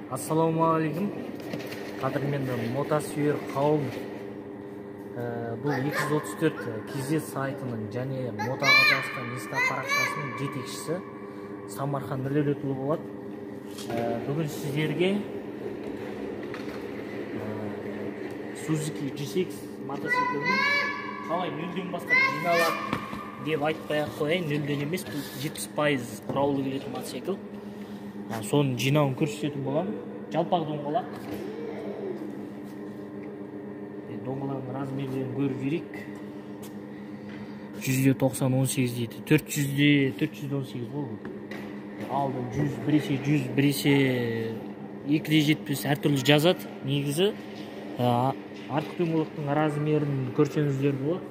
Ассалаумағалейкум, қадірменді мотосүйер қауым. Бұл 234 KZ сайтының және Мото Қазақстан инста парақшасының жетекшісі Самархан Нұрдәулетұлы болады. Бүгін сіздерге Suzuki GSX мотоциклінің қалай нөлден бастап жиналады деп айтпай ақ қояйын, нөлден емес, бұл 70% құраулы келетін мотоцикл. Соның жинауын көрсететін боламын. Жалпақ доңғалақ. Доңғалақтың размерлерін көріп жіберейік. 190 18 дейді. 418 ғой бұл. Алдын 100, біресе 100, біресе 270 әртүрлі жазады. Негізі артқы доңғалақтың размерін көрсеңіздер болады.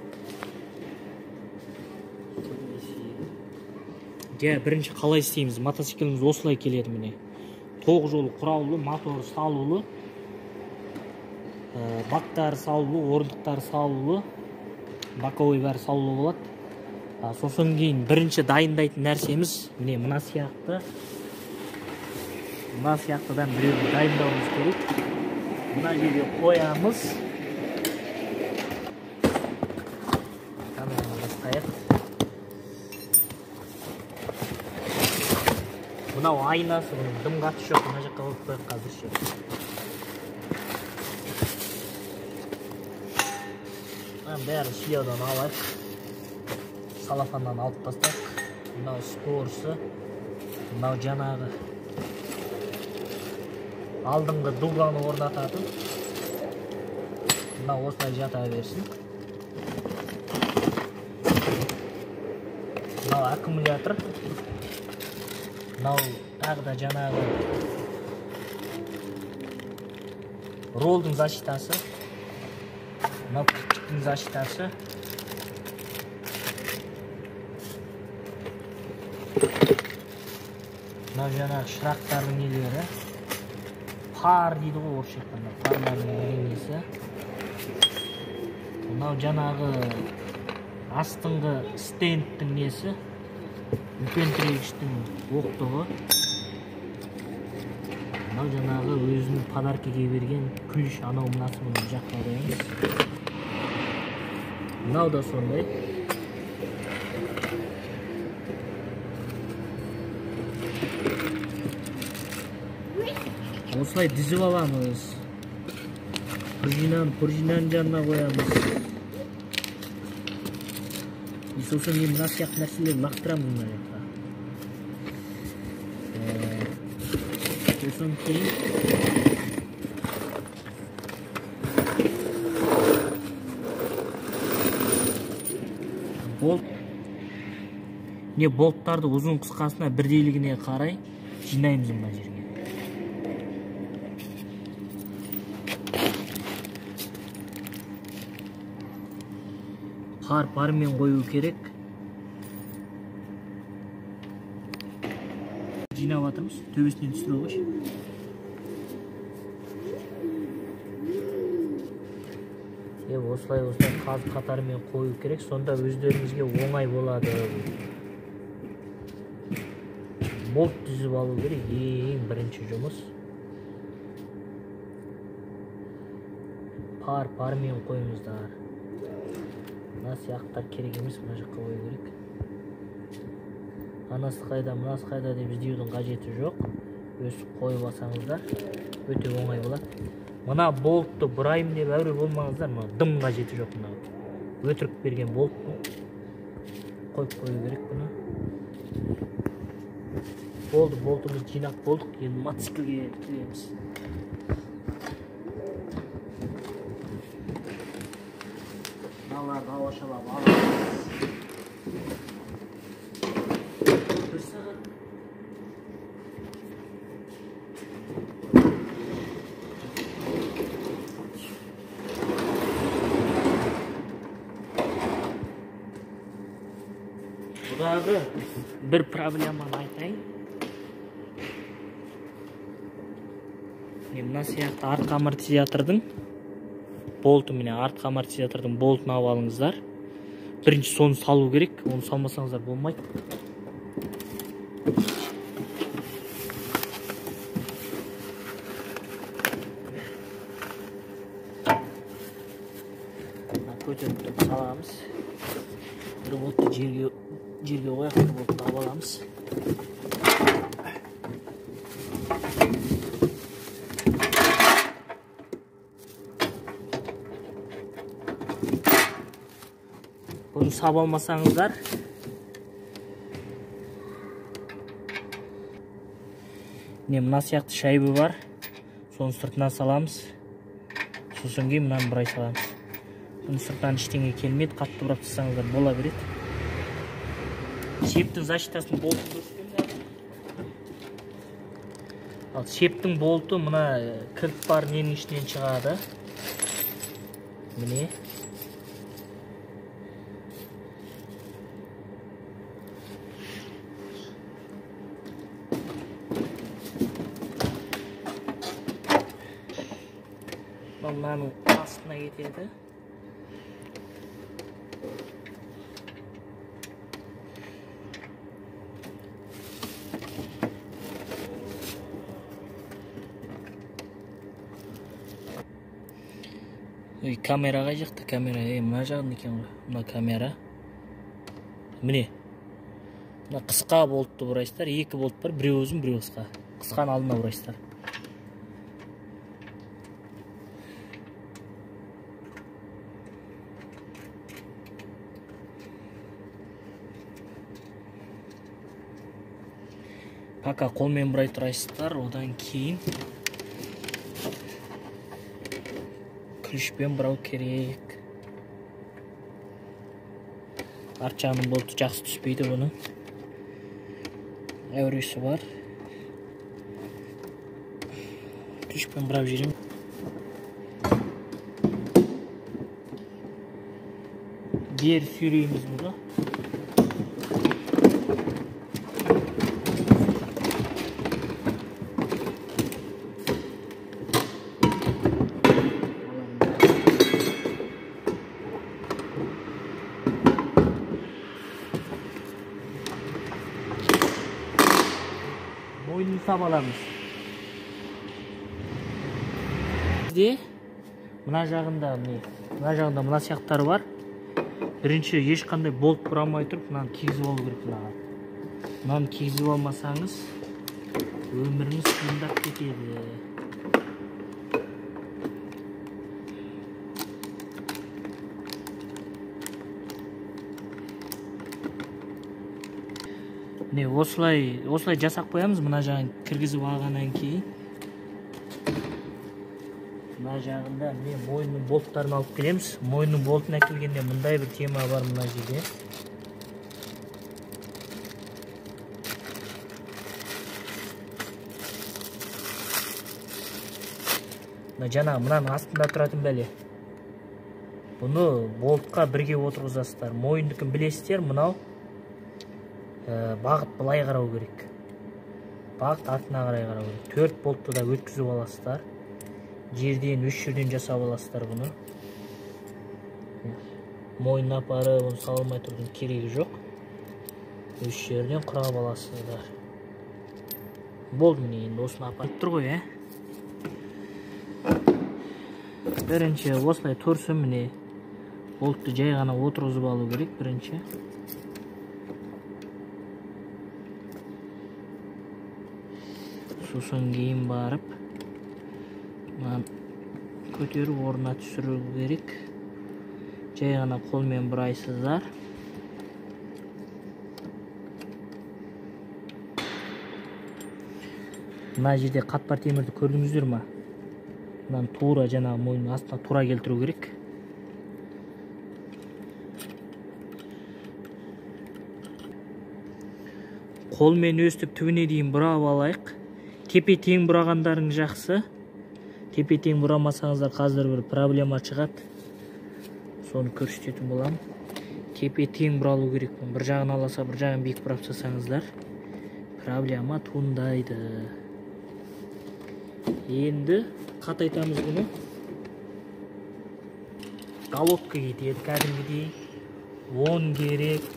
Жа, бірінші қалай істейміз? Мотоцикліміз осылай келеді міне. Тоқ жолы құраулы, моторы салулы, бактары салулы, орындықтары салулы, боковой бәрі салулы болады. Сосын кейін бірінші дайындайтын нәрсеміз міне мына сияқты. Мына сияқтыдан біреуін дайындауымыз керек. Мына жерге қоямыз. Камераны басқайық. Мынау айнасы, бұның дым қатысы жоқ, мына жаққа қойып қояйық қазірше. Мынаның бәрін сиядан алайық. Салафаннан алып тастайық. Мынау спорсы, мынау жаңағы алдыңғы дуганы орнататын. Мынау осылай жата берсін. Мынау аккумулятор. Мынау тағы да жаңағы ролдың защитасы, мынау күтіктің защитасы. Мынау жаңағы шырақтардың нелері, пар дейді ғой орысша айтқанда, парлардың несі. Мынау жаңағы астыңғы стендтің несі, үлкен тірегіштің оқтығы. Мынау жаңағы өзінің подаркеге берген ключ, анау мынасы, бұны жаққа қоямыз. Мынау да сондай. Осылай дізіп аламыз. Пружинаны пружинаның жанына қоямыз. Сосын мен мына сияқты нәрселерді лақтырамын мына жаққа. Сосын кейін болт, не болттарды ұзын қысқасына бірдейлігіне қарай жинаймыз мына жерге. Пар пармен қою керек. Жинап жатырмыз, төбесінен түсіре қойшы. Осылай осылай қаз қатарымен қою керек, сонда өздеріңізге оңай болады. Болт түзіп алу керек, ең бірінші жұмыс. Пар пармен қойыңыздар. Мына сияқтар керек емес, мына жаққа қою керек. Анасы қайда, мынасы қайда деп іздеудің қажеті жоқ. Өсіп қойып алсаңыздар өте оңай болады. Мына болтты бұрайым деп әуре болмаңыздар, мына дым қажеті жоқ мына. Өтірік берген болт бұл. Қойып қою керек бұны. Болды, болтымызды жинап болдық. Енді мотоциклге кіреміз. Мыналарды ауашалап аламыз. 1 сағат. Бұдағы бір проблеманы айтайын. Мына сияқты артқы амортизатордың болты, міне артқы амортизатордың болтын алып алыңыздар. Бірінші соны салу керек, оны салмасаңыздар болмайды. Көтеріп тұрып саламыз. Бір болтты жерге қояйық, бір болтты алып аламыз. Бұны сап алмасаңыздар, міне мына сияқты шайбы бар, соның сыртынан саламыз. Сосын кейін мынаны бұрай саламыз. Бұның сыртынан ештеңе келмейді, қатты бұрап тастасаңыздар бола береді. Септің защитасын болтын көрсетемін. Ал септің болты мына кілт бар ненің ішінен шығады. Міне. Мынаның астына кетеді. Камера қай жақта? Камера, мына жағында екен ғой. Мына камера. Міне. Мына қысқа болтты бұрайсыздар. Екі болт бар, біреуі ұзын, біреуі қысқа. Қысқаны алдына бұрайсыздар. Пока қолмен бұрай тұрайсыздар, одан кейін ключпен бұрау керек. Арт жағының болты жақсы түспейді бұның. Әуресі бар. Ключпен бұрап жіберемін. Бері сүйрейміз бұны. Мойнын сап аламыз. Бізде мына жағында міне, мына жағында мына сияқтары бар. Бірінші ешқандай болт бұрамай тұрып мынаны кигізіп алу керек мынаған. Мынаны кигізіп алмасаңыз өміріңіз қиындап кетеді. Міне осылай жасап қоямыз. Мына жағын кіргізіп алғаннан кейін мына жағында міне мойынның болттарын алып келеміз. Мойынның болтын әкелгенде мындай бір тема бар мына жерде. Мына жаңағы мынаның астында тұратын бәле. Бұны болтқа бірге отырғызасыздар. Мойындікін білесіздер, мынау бағыт былай қарау керек. Бағыт артына қарай қарау керек. 4 болтты да өткізіп аласыздар. Жерден, үш жерден жасап аласыздар бұны. Мойнына апарып, оны сала алмай тұрудың керегі жоқ. Үш жерден құрап аласыздар. Болды міне, енді осыны апарып тұр ғой, ә? Бірінші осылай тұрсын міне. Болтты жай ғана отырғызып алу керек бірінші. Сосын кейін барып мынаны көтеріп орнына түсіру керек. Жай ғана қолмен бұрайсыздар. Мына жерде қатпар темірді көрдіңіздер ма? Мынаны тура жаңағы мойнның астына тура келтіру керек. Қолмен өстіп түбіне дейін бұрап алайық. Тепе-тең бұрағандарың жақсы. Тепе-тең бұрамасаңыздар қазір бір проблема шығады. Соны көрсететін боламын. Тепе-тең бұралу керек. Бір жағын аласа, бір жағын биік бұрап тастасаңыздар проблема туындайды. Енді қатайтамыз бұны. Головка кетеді кәдімгідей. 10 керек.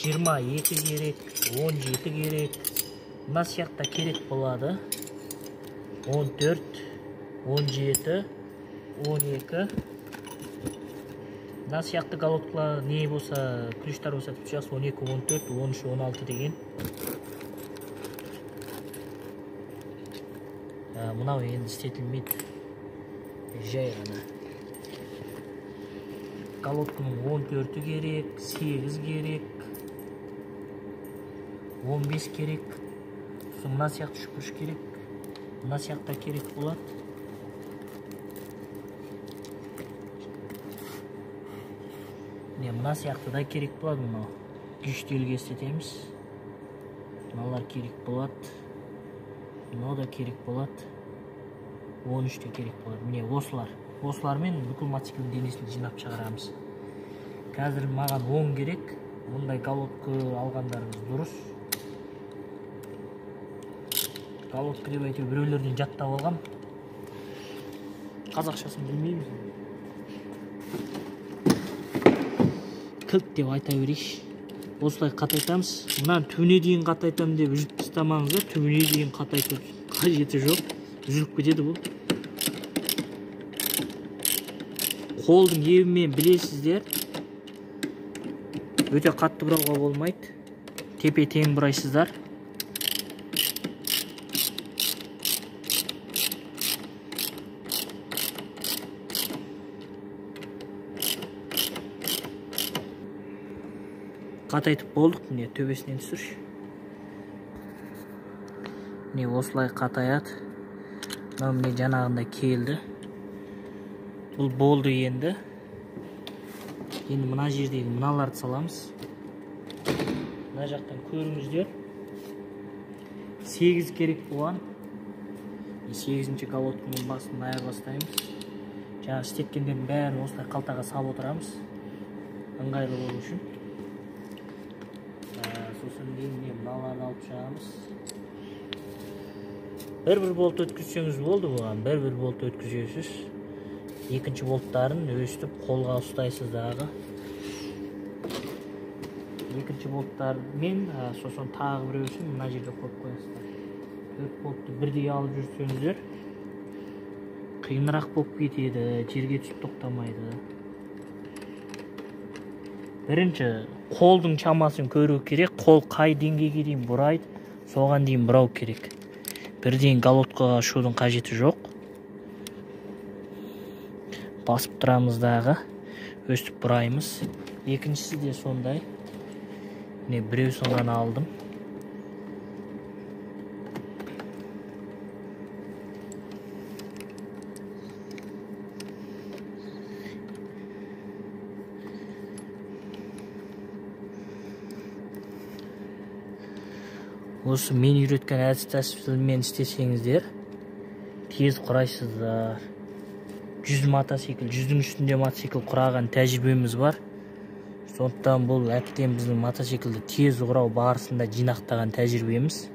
22 керек, 17 керек. Мына сияқты керек болады. 14, 17, 12. Мына сияқты головкалар не болса, ключтар болса тіпті жақсы 12, 14, 13, 16 деген. Мынау енді істетілмейді. Жай ғана. Головканың 14-і керек, 8 керек, 15 керек. Сосын мына сияқты үшбұрыш керек. Мына сияқты керек болады. Міне мына сияқты да керек болады мынау. Күштелге істетеміз. Мыналар керек болады. Мынау да керек болады. 13 те керек болады. Міне осылар. Осылармен бүкіл мотоциклдің денесін жинап шығарамыз. Қазір маған 10 керек. Мұндай колодка алғандарыңыз дұрыс. Колодка деп әйтеуір біреулерден жаттап алғам. Қазақшасын білмейміз. Кілт деп айта берейікші. Осылай қатайтамыз. Мынаны түбіне дейін қатайтамын деп үзіп тастамаңыздар. Түбіне дейін қатайту қажеті жоқ. Үзіліп кетеді бұл. Қолдың ебімен білесіздер. Өте қатты бұрауға болмайды. Тепе тең бұрайсыздар. Қатайтып болдық, міне төбесінен түсірші. Міне осылай қатаяды. Мынау міне жаңағындай келді. Бұл болды енді. Енді мына жердегі мыналарды саламыз. Мына жақтан көріңіздер. 8 керек болған. 8-ші колодканың басын айырбастаймыз. Жаңа істеткендердің бәрін осылай қалтаға салып отырамыз. Ыңғайлы болу үшін. Сосын кейін міне мыналарды алып шығамыз. Бір-бір болт өткізсеңіз болды бұған. Бір-бір болт өткізесіз. Екінші болттарын өстіп қолға ұстайсыз дағы. Екінші болттармен сосын тағы біреусін мына жерде қойып қоясыздар. 4 болтты бірдей алып жүрсеңіздер қиынырақ болып кетеді, жерге түсіп тоқтамайды. Бірінші қолдың шамасын көру керек. Қол қай деңгейге дейін бұрайды, соған дейін бұрау керек. Бірден колодкаға ұшудың қажеті жоқ. Басып тұрамыз дағы, өстіп бұраймыз. Екіншісі де сондай. Міне біреусін ғана алдым. Осы мен үйреткен әдіс тәсілмен істесеңіздер тез құрайсыздар. 100 мотоцикл, 100-дің үстінде мотоцикл құраған тәжірибеміз бар. Сондықтан бұл әбден біздің мотоциклді тез құрау барысында жинақтаған тәжірибеміз.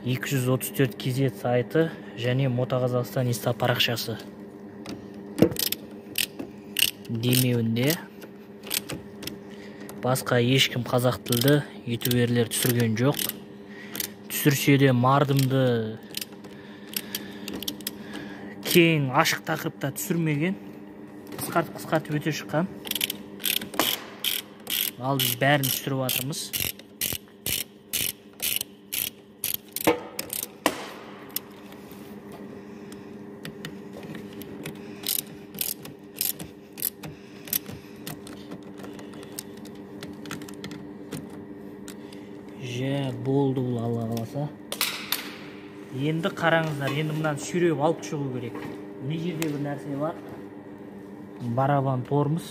234 KZ сайты және Мото Қазақстан инста парақшасы демеуінде. Басқа ешкім қазақ тілді ютуберлер түсірген жоқ. Түсірсе де мардымды кең ашық тақырыпта түсірмеген. Қысқартып өте шыққан. Ал біз бәрін түсіріп жатырмыз. Болды бұл, Алла қаласа. Енді қараңыздар, енді мынаны сүйреп алып шығу керек. Мына жерде бір нәрсе бар. Барабан тормоз.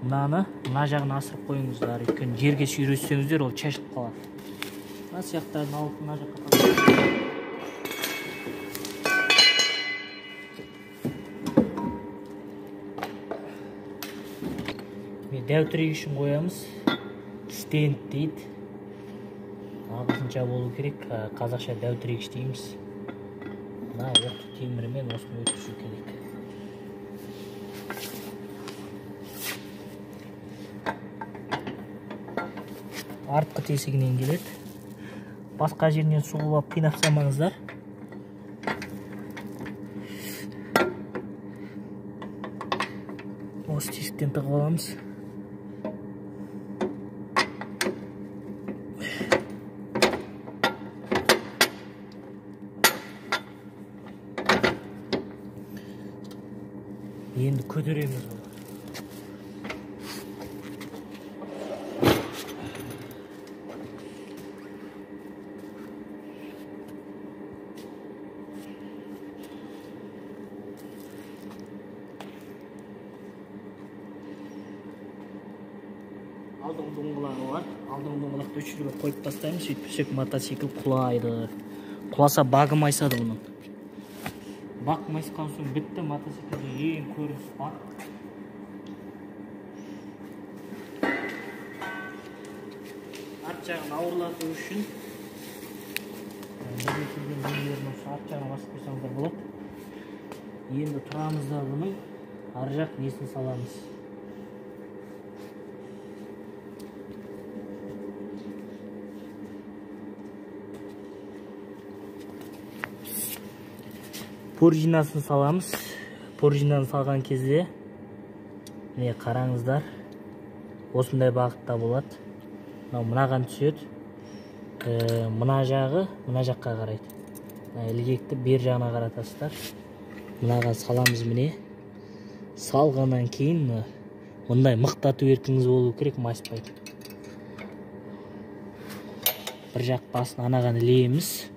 Мынаны мына жағына асырып қойыңыздар. Өйткені жерге сүйретсеңіздер ол шашылып қалады. Мына сияқтарын алып мына жаққа қойыңыздар. Міне дәу тірек үшін қоямыз. Стенд дейді. Ағылшынша болу керек, қазақша дәу тірегіш дейміз. Мына оқты темірмен осыны өткізу керек. Артқы тесігінен келеді. Басқа жерінен соғып алып қинап салмаңыздар. Осы тесіктен тығып аламыз. Енді көтереміз бұны. Алдыңғы доңғалағы бар. Алдыңғы доңғалақты үш жерге қойып тастаймыз, сөйтпесек мотоцикл құлайды. Құласа багы майысады бұның. Бак майысқан соң бітті, мотоциклде ең көрініс бар. Арт жағын ауырлату үшін бірге келген нелерін осы арт жағына басып қойсаңыздар болады. Енді тұрамыз да бұның ар жақ несін саламыз. Пружинасын саламыз. Пружинаны салған кезде міне қараңыздар, осындай бағытта болады. Мынау мынаған түседі. Мына жағы мына жаққа қарайды. Мына ілгекті бер жағына қаратасыздар. Мынаған саламыз міне. Салғаннан кейін мындай мықтату еркіңіз болу керек, майыспайды. Бір жақ басын анаған ілеміз.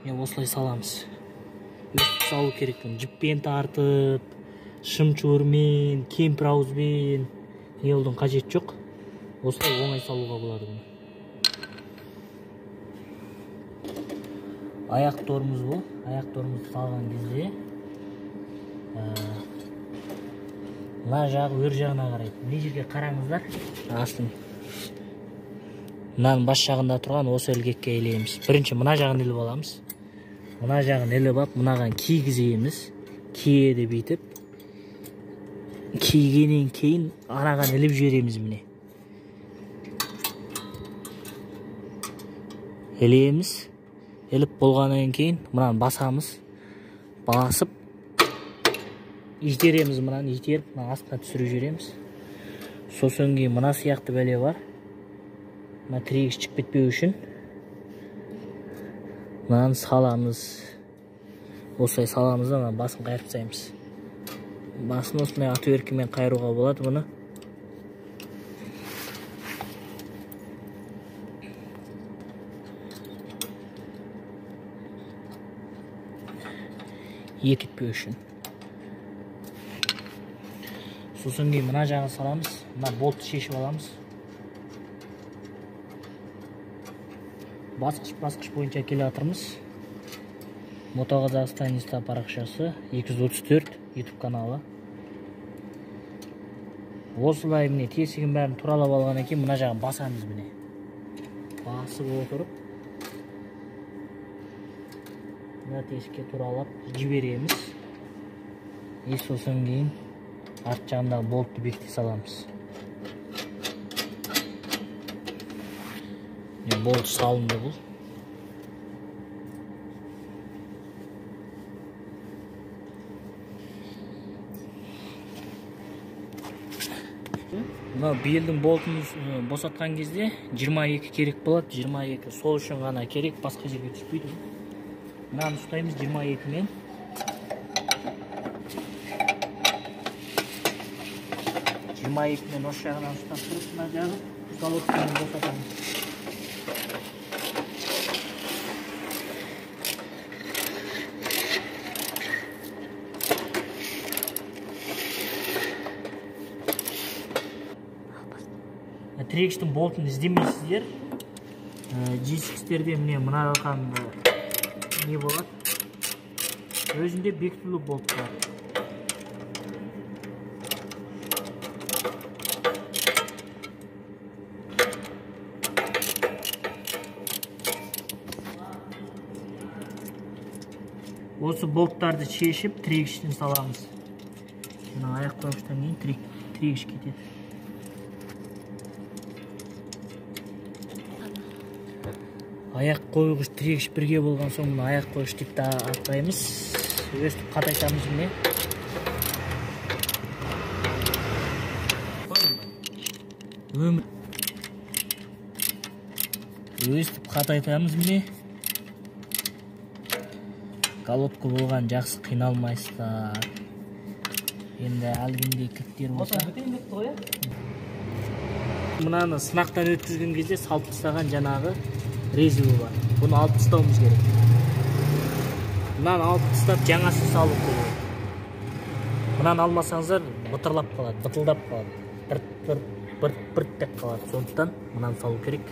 Кейін осылай саламыз. Өстіп салу керек. Жіппен тартып, шымшуырмен, кемпір ауызбен не олдың қажеті жоқ. Осылай оңай салуға болады бұны. Аяқ торымыз бұл. Аяқ торымызды салған кезде мына жағы өр жағына қарайды. Мына жерге қараңыздар. Астын. Мынаның бас жағында тұрған осы ілгекке ілеміз. Бірінші мына жағын іліп аламыз. Мына жағын іліп алып, мынаған кигіземіз. Киеді бүйтіп. Кигеннен кейін анаған іліп жібереміз міне. Ілеміз. Іліп болғаннан кейін мынаны басамыз. Басып итереміз, мынаны итеріп, мына астына түсіріп жібереміз. Сосын кейін мына сияқты бәле бар. Мына тірегіш шығып кетпеу үшін мынаны саламыз. Осылай саламыз да мына басын қайырып тастаймыз. Басын осындай отверткамен қайыруға болады бұны. Екітпеу үшін. Сосын кейін мына жағын саламыз. Мына болтты шешіп аламыз. Басқыш-басқыш бойынша келе жатырмыз. Мото Қазақстан инста парақшасы 234 YouTube каналы. Осылай міне тесігін бәрін туралап алғаннан кейін мына жағын басамыз міне. Басып отырып мына тесікке туралап жібереміз. И сосын кейін арт жағындағы болтты бекіте саламыз. Болт салынды бұл. Мынау белдің болтын босатқан кезде 22 керек болады. 22 сол үшін ғана керек, басқа жерге түспейді. Мынаны ұстаймыз 22 мен. 22 мен осы жағынан ұстап тұрып, мына жағы головкамен босатамыз. Тірегіштің болтын іздемейсіздер. GSX-терде міне мына арқанында не болады? Өзінде бекітулі болт бар. Осы болттарды шешіп тірегіштен саламыз. Мына аяқ қойғыштан кейін тірегіш кетеді. Аяқ қойғыш, тірегіш бірге болған соң мына аяқ қойғыш деп те атаймыз. Өстіп қатайтамыз міне. Өстіп қатайтамыз міне. Колодка болған жақсы, қиналмайсыздар. Енді әлгіндей кілттер болса. Мынаны сынақтан өткізген кезде салып тастаған жаңағы резині бар. Бұны алып тастауымыз керек. Мынаны алып тастап жаңасын салу керек. Мынаны алмасаңыздар бытырлап қалады, бытылдап қалады. Бір бір бір деп қалады. Сондықтан мынаны салу керек.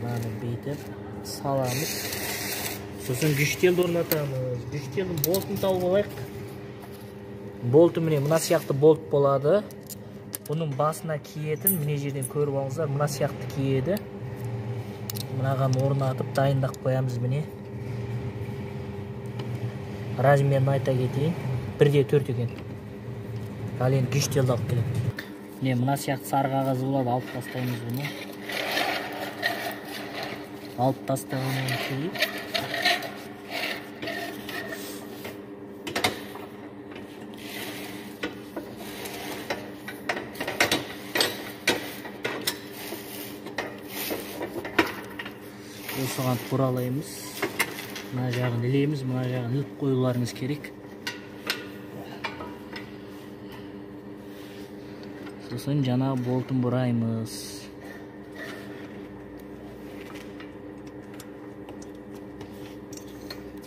Мынаны бүйтіп саламыз. Сосын гүштелді орнатамыз. Гүштелдің болтын тауып алайық. Болты міне мына сияқты болт болады. Бұның басына киетін, міне жерден көріп алыңыздар, мына сияқты киеді. Мынаған орнатып дайындап қоямыз міне. Размерін айта кетейін. 1,4 екен. Ал енді гүштелді алып келеді. Міне мына сияқты сары қағаз болады, алып тастаймыз бұны. Алып тастағаннан кейін осыған туралаймыз. Мына жағын ілеміз, мына жағын іліп қоюларыңыз керек. Сосын жаңа болтын бұраймыз.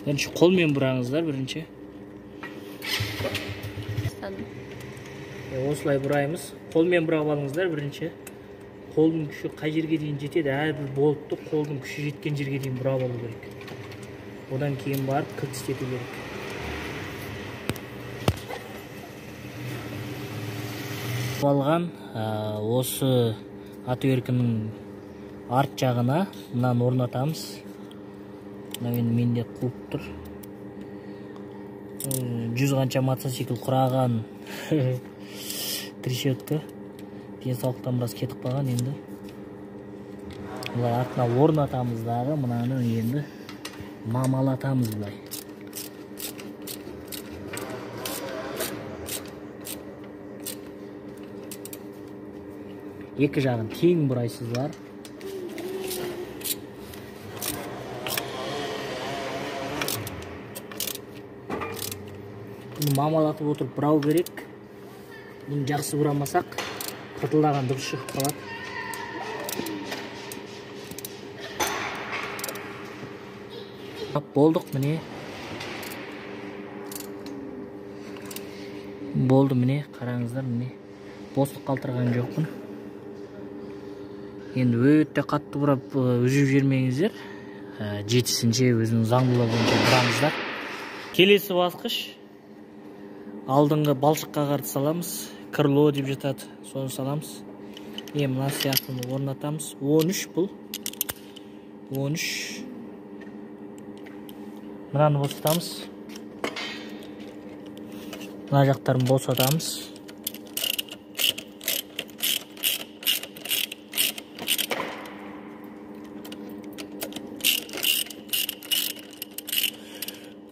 Бірінші қолмен бұраңыздар, бірінші. Осылай бұраймыз. Қолмен бұрап алыңыздар бірінші. Қолдың күші қай жерге дейін жетеді, әрбір болтты қолдың күші жеткен жерге дейін бұрап алу керек. Одан кейін барып кілт істету керек. Алған осы отверткінің арт жағына мынаны орнатамыз. Мына енді менде қуып тұр. 100 қанша мотоцикл құраған трещотка. Денсаулықтан біраз кетіп қалған енді. Былай артына орнатамыз дағы, мынаны енді мамалатамыз былай. Екі жағын тең бұрайсыздар. Бұны мамалатып отырып бұрау керек. Бұны жақсы бұрамасақ, қыртылдаған дыбыс шығып қалады. Болдық міне. Болды міне, қараңыздар міне. Бостық қалдырған жоқпын. Енді өте қатты бұрап үзіп жібермеңіздер. Жетісінше өзінің заңдылығы бойынша бұраңыздар. Келесі басқыш алдыңғы балшыққа қарсы саламыз. Крыло деп жатады, соны саламыз. Мына сияқтыны орнатамыз. 13 бұл. 13. Мынаны босатамыз. Мына жақтарын босатамыз.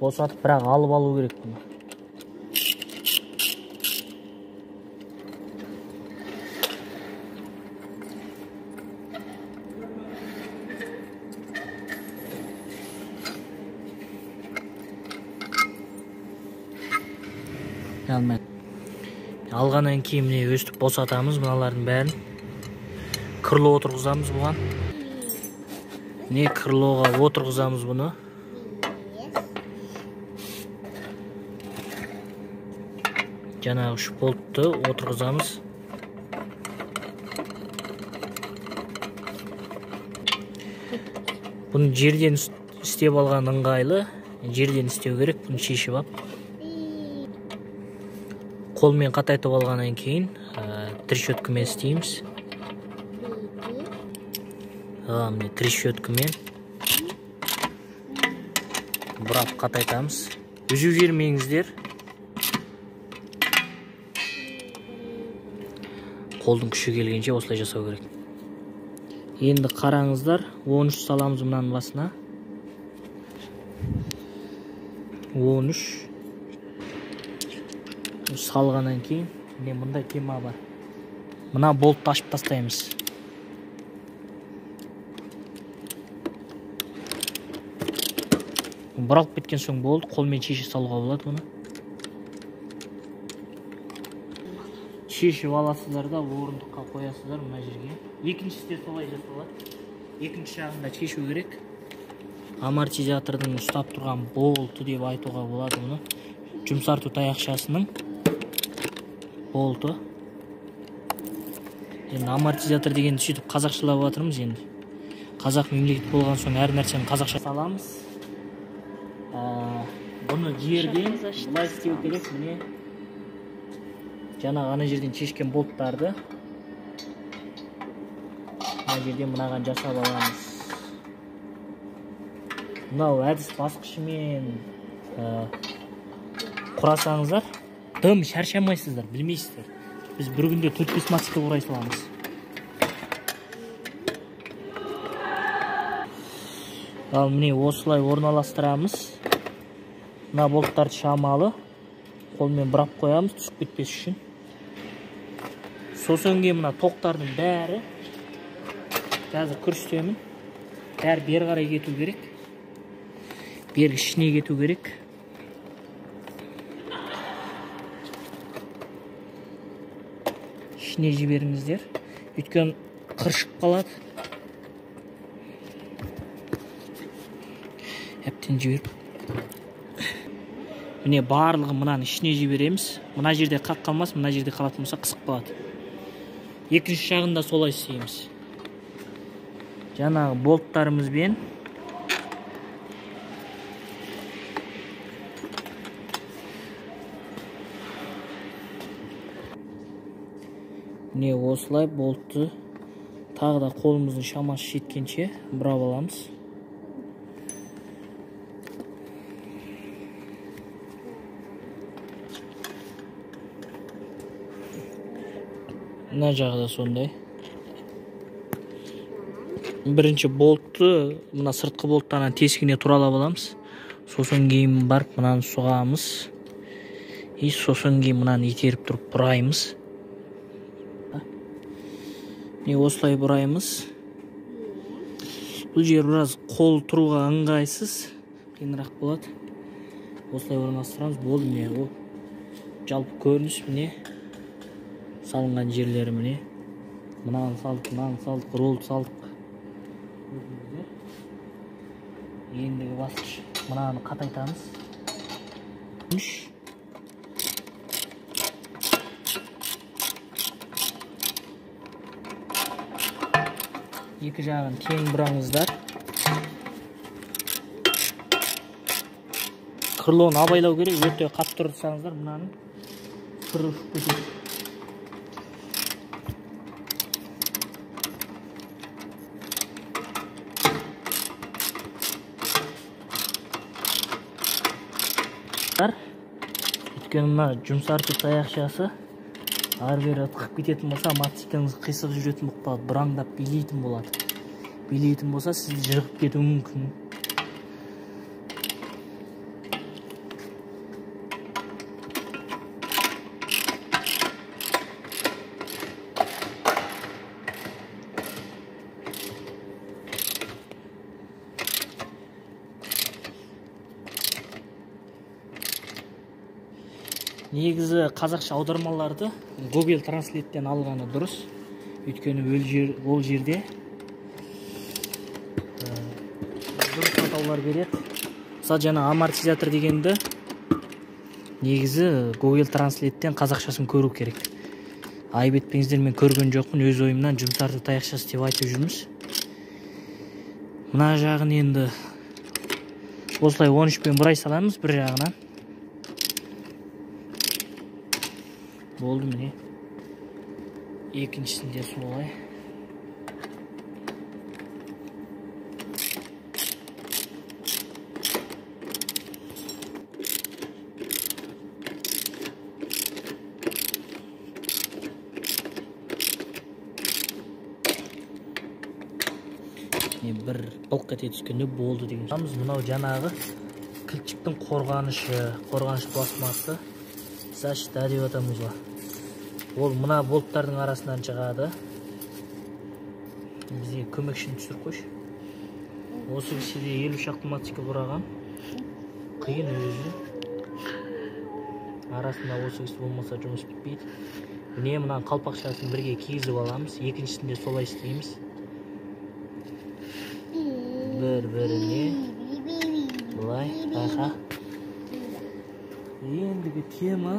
Босатып бірақ алып алу керек бұны. Алғаннан кейін міне өстіп босатамыз мыналардың бәрін. Крыло отырғызамыз бұған. Міне крылоға отырғызамыз бұны. Жаңағы үш болтты отырғызамыз. Бұны жерден істеп алған ыңғайлы. Жерден істеу керек, бұны шешіп алып. Қолмен қатайтып алғаннан кейін трещоткамен істейміз. Міне трещоткамен бұрап қатайтамыз. Үзіп жібермеңіздер. Қолдың күші келгенше осылай жасау керек. Енді қараңыздар, 13 саламыз мынаның басына. 13 салғаннан кейін міне мындай тема бар. Мына болтты ашып тастаймыз. Бұралып кеткен соң болды, қолмен шеше салуға болады бұны. Шешіп аласыздар да орындыққа қоясыздар мына жерге. Екіншісі де солай жасалады. Екінші жағын да шешу керек. Амортизатордың ұстап тұрған болты деп айтуға болады бұны. Жұмсарту таяқшасының болты. Енді амортизатор дегенді сөйтіп қазақшалап жатырмыз енді. Қазақ мемлекет болған соң әр нәрсені қазақша саламыз. Бұны жерден былай істеу керек, міне. Жаңағы ана жерден шешкен болттарды мына жерден мынаған жасап аламыз. Мынау әдіс басқышымен құрасаңыздар, дым шаршамайсыздар, білмейсіздер. Біз бір күнде 4-5 мотоцикл құрай саламыз. Ал міне осылай орналастырамыз. Мына болттарды шамалы қолмен бұрап қоямыз, түсіп кетпес үшін. Сосын кейін мына тоқтардың бәрі қазір көрсетемін. Бәрі бері қарай кету керек. Бергі ішіне кету керек. Ішіне жіберіңіздер. Өйткені қыршып қалады. Әбден жіберіп. Міне барлығын мынаның ішіне жібереміз. Мына жерде қақ қалмас, мына жерде қалатын болса қысып қалады. Екінші жағын да солай істейміз. Жаңағы болттарымызбен міне осылай болтты тағы да қолымыздың шамасы жеткенше бұрап аламыз. Мына жағы да сондай. Бірінші болтты, мына сыртқы болтты ана тесігіне туралап аламыз. Сосын кейін барып мынаны соғамыз. И сосын кейін мынаны итеріп тұрып бұраймыз. Міне осылай бұраймыз. Бұл жер біраз қол тұруға ыңғайсыз, қиынырақ болады. Осылай орналастырамыз. Болды міне ол жалпы көрініс міне. Салынған жерлері міне. Мынаны салдық, мынаны салдық, ролды салдық. Ендігі басқыш мынаны қатайтамыз. 3 Екі жағын тең бұраңыздар. Крылоны абайлау керек, өте қатты тұрсаңыздар мынаның кірі ұшып кетеді. Өйткені мына жұмсарту таяқшасы ары бері ытқып кететін болса, мотоцикліңіз қисық жүретін болып қалады, бұраңдап билейтін болады. Билейтін болса, сізді жығып кетуі мүмкін. Негізі қазақша аудармаларды Google Translate'тен алғаны дұрыс. Өйткені ол жерде дұрыс атаулар береді. Мысалы жаңа амортизатор дегенді негізі Google Translate'тен қазақшасын көру керек. Айып етпеңіздер, мен көрген жоқпын, өз ойымнан жұмсарту таяқшасы деп айтып жүрміз. Мына жағын енді осылай 13-пен бұрай саламыз бір жағынан. Болды міне. Екіншісінде солай. Міне бір былқ ете түскенде болды деген. Мынау жаңағы кілтшіктің қорғанышы, қорғаныш пластмассы, защита деп атамыз ғой. Ол мына болттардың арасынан шығады. Бізге көмекшіні түсіріп қойшы. Осы кісіде 50 шақты мотоцикл құраған. Қиын өзі. Арасында осы кісі болмаса жұмыс бітпейді. Міне мынаның қалпақшасын бірге кигізіп аламыз. Екіншісінде солай істейміз. Бір-біріне былай, аха. Ендігі тема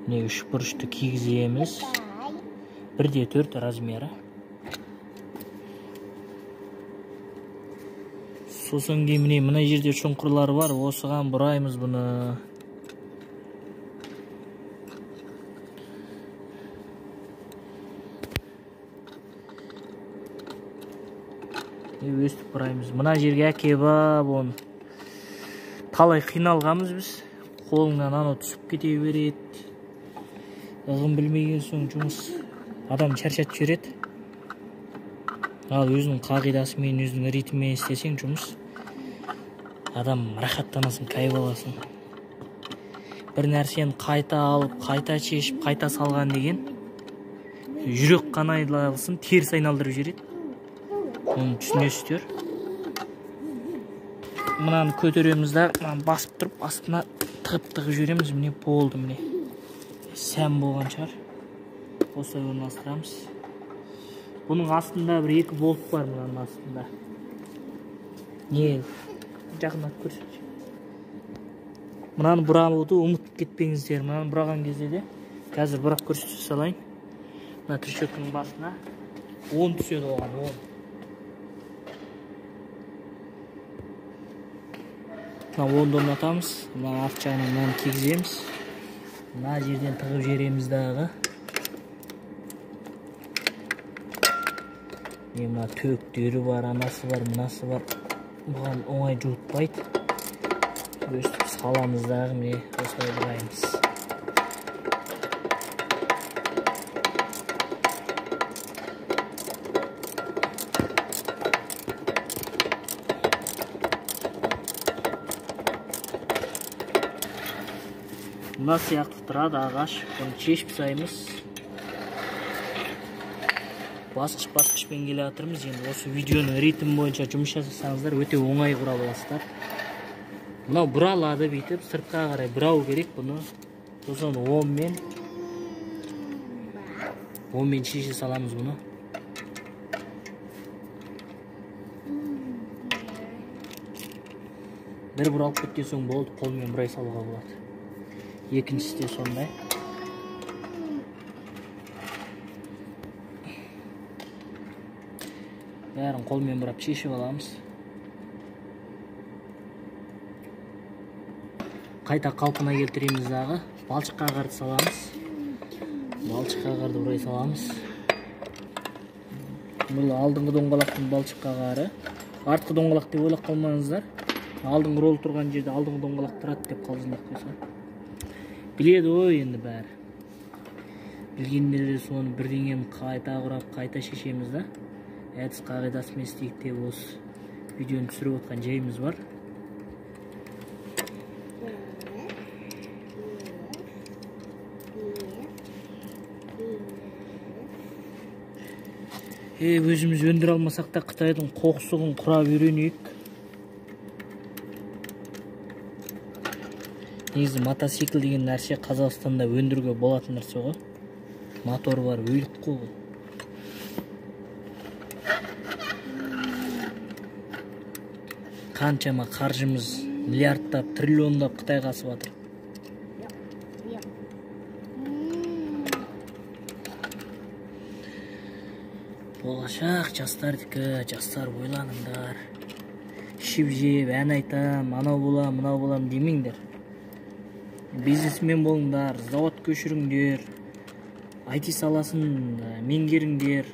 міне үш бұрышты кигіземіз. 1,4 размері. Сосын кейін міне мына жерде шұңқырлар бар, осыған бұраймыз бұны. Өстіп бұраймыз. Мына жерге әкеп ап оны талай қиналғанбыз біз. Қолыңнан анау түсіп кете береді. Ығын білмеген соң жұмыс адам шаршатып жібереді. Ал өзінің қағидасымен, өзінің ритмімен істесең жұмыс, адам рахаттанасың, кайф аласың. Бір нәрсені қайта алып, қайта шешіп, қайта салған деген жүрек қан айналысын теріс айналдырып жібереді. Оны түсінесіздер. Мынаны көтереміз да, мынаны басып тұрып, астына тығып-тығып жібереміз. Міне болды, міне. Сән болған шығар. Осылай орналастырамыз. Бұның астында бір 2 болт бар, мынаның астында. Не, жақындатып көрсетші. Мынаны бұрауды ұмытып кетпеңіздер. Мынаны бұраған кезде де қазір бұрап көрсете салайын. Мына трещотканың басына 10 түседі оған, 10. Мына 10-ды орнатамыз. Мына арт жағынан мынаны кигіземіз. Мына жерден тығып жібереміз дағы. Міне мына төктері бар, анасы бар, мынасы бар. Бұған оңай жуытпайды. Өстіп саламыз дағы, міне осылай бұраймыз. Мына сияқты тұрады ағаш. Бұны шешіп тастаймыз. Басқыш-басқышпен келе жатырмыз. Енді осы видеоның ритмі бойынша жұмыс жасасаңыздар өте оңай құра аласыздар. Мынау бұралады бүйтіп, сыртқа қарай бұрау керек бұны. Сосын 10-мен шеше саламыз бұны. Бір бұралып кеткен соң болды, қолмен бұрай салуға болады. Екіншісі де сондай. Бәрін қолмен бұрап шешіп аламыз. Қайта қалпына келтіреміз дағы. Балшық қағарды саламыз. Балшық қағарды бұрай саламыз. Бұл алдыңғы доңғалақтың балшық қағары. Артқы доңғалақ деп ойлап қалмаңыздар. Алдыңғы рол тұрған жерде алдыңғы доңғалақ тұрады деп қалжыңдап қойса. Біледі ғой енді бәрі. Білгендер де соны бірдеңені қайта құрап, қайта шешеміз да. Әдіс қағидасымен істейік деп осы видеоны түсіріп отқан жайымыз бар. Өзіміз өндіре алмасақ та Қытайдың қоқсығын құрап үйренейік. Негізі мотоцикл деген нәрсе Қазақстанда өндіруге болатын нәрсе ғой. Мотор бар, өлік қой. Қаншама қаржымыз миллиардтап, триллиондап Қытайға асып жатыр. Болашақ жастардікі, жастар ойланыңдар. Ішіп жеп, ән айтам, анау болам, мынау болам демеңдер. Бизнесмен болыңдар, завод көшіріңдер, IT саласын меңгеріңдер.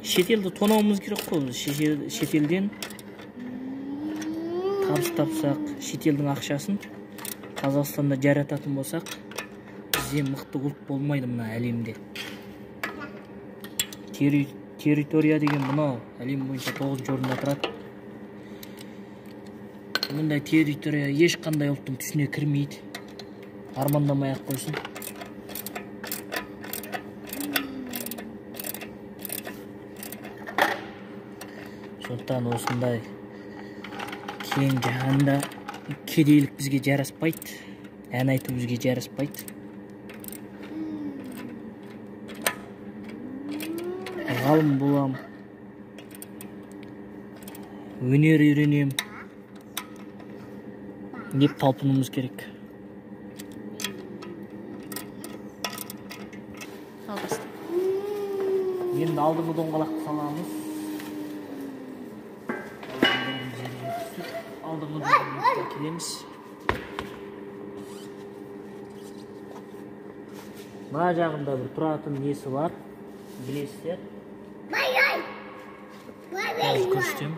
Шетелді тонауымыз керек қой. Шетелден табыс тапсақ, шетелдің ақшасын Қазақстанда жарататын болсақ, Бізден мықты ұлт болмайды мына әлемде. Территория деген мынау әлем бойынша 9-шы орында тұрады. Мұндай территория ешқандай ұлттың түсіне кірмейді. Армандамай ақ қойсын. Сондықтан осындай кең жаһанда кедейлік бізге жараспайды, ән айту бізге жараспайды. Ғалым болам, өнер үйренем деп талпынуымыз керек. Енді алдыңғы доңғалақты саламыз. Алдыңғы доңғалаққа келеміз. Мына жағында бір тұратын несі бар, білесіздер. Қазір көрсетемін.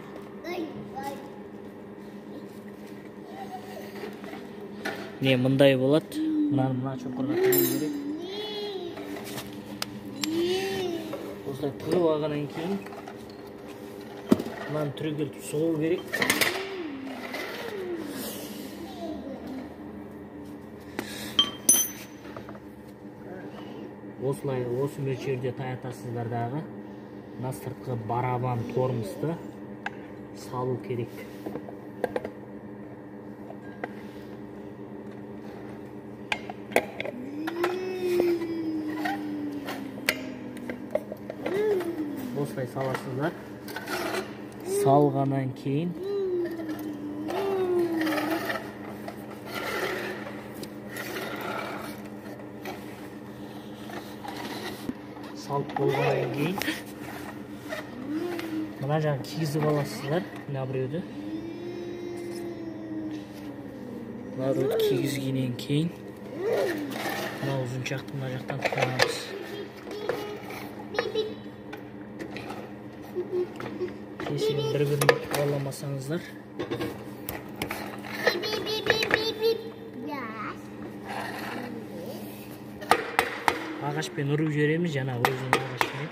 Не, мындай болады. Мынаны мына шоқырға тығу керек. Осылай тығып алғаннан кейін мынаны түрегелтіп соғу керек. Осылай осы мөлшерде таятасыздар дағы мына сыртқы барабан тормозды салу керек. Осылай саласыздар. Салғаннан кейін салып болғаннан кейін мына жағын кигізіп аласыздар. Мына біреуді. Мына біреуді кигізгеннен кейін мына ұзыншақты мына жақтан тығамыз. Кесімін бір-біріне тураламасаңыздар. Ағашпен ұрып жібереміз, жаңа өзінің ағашымен.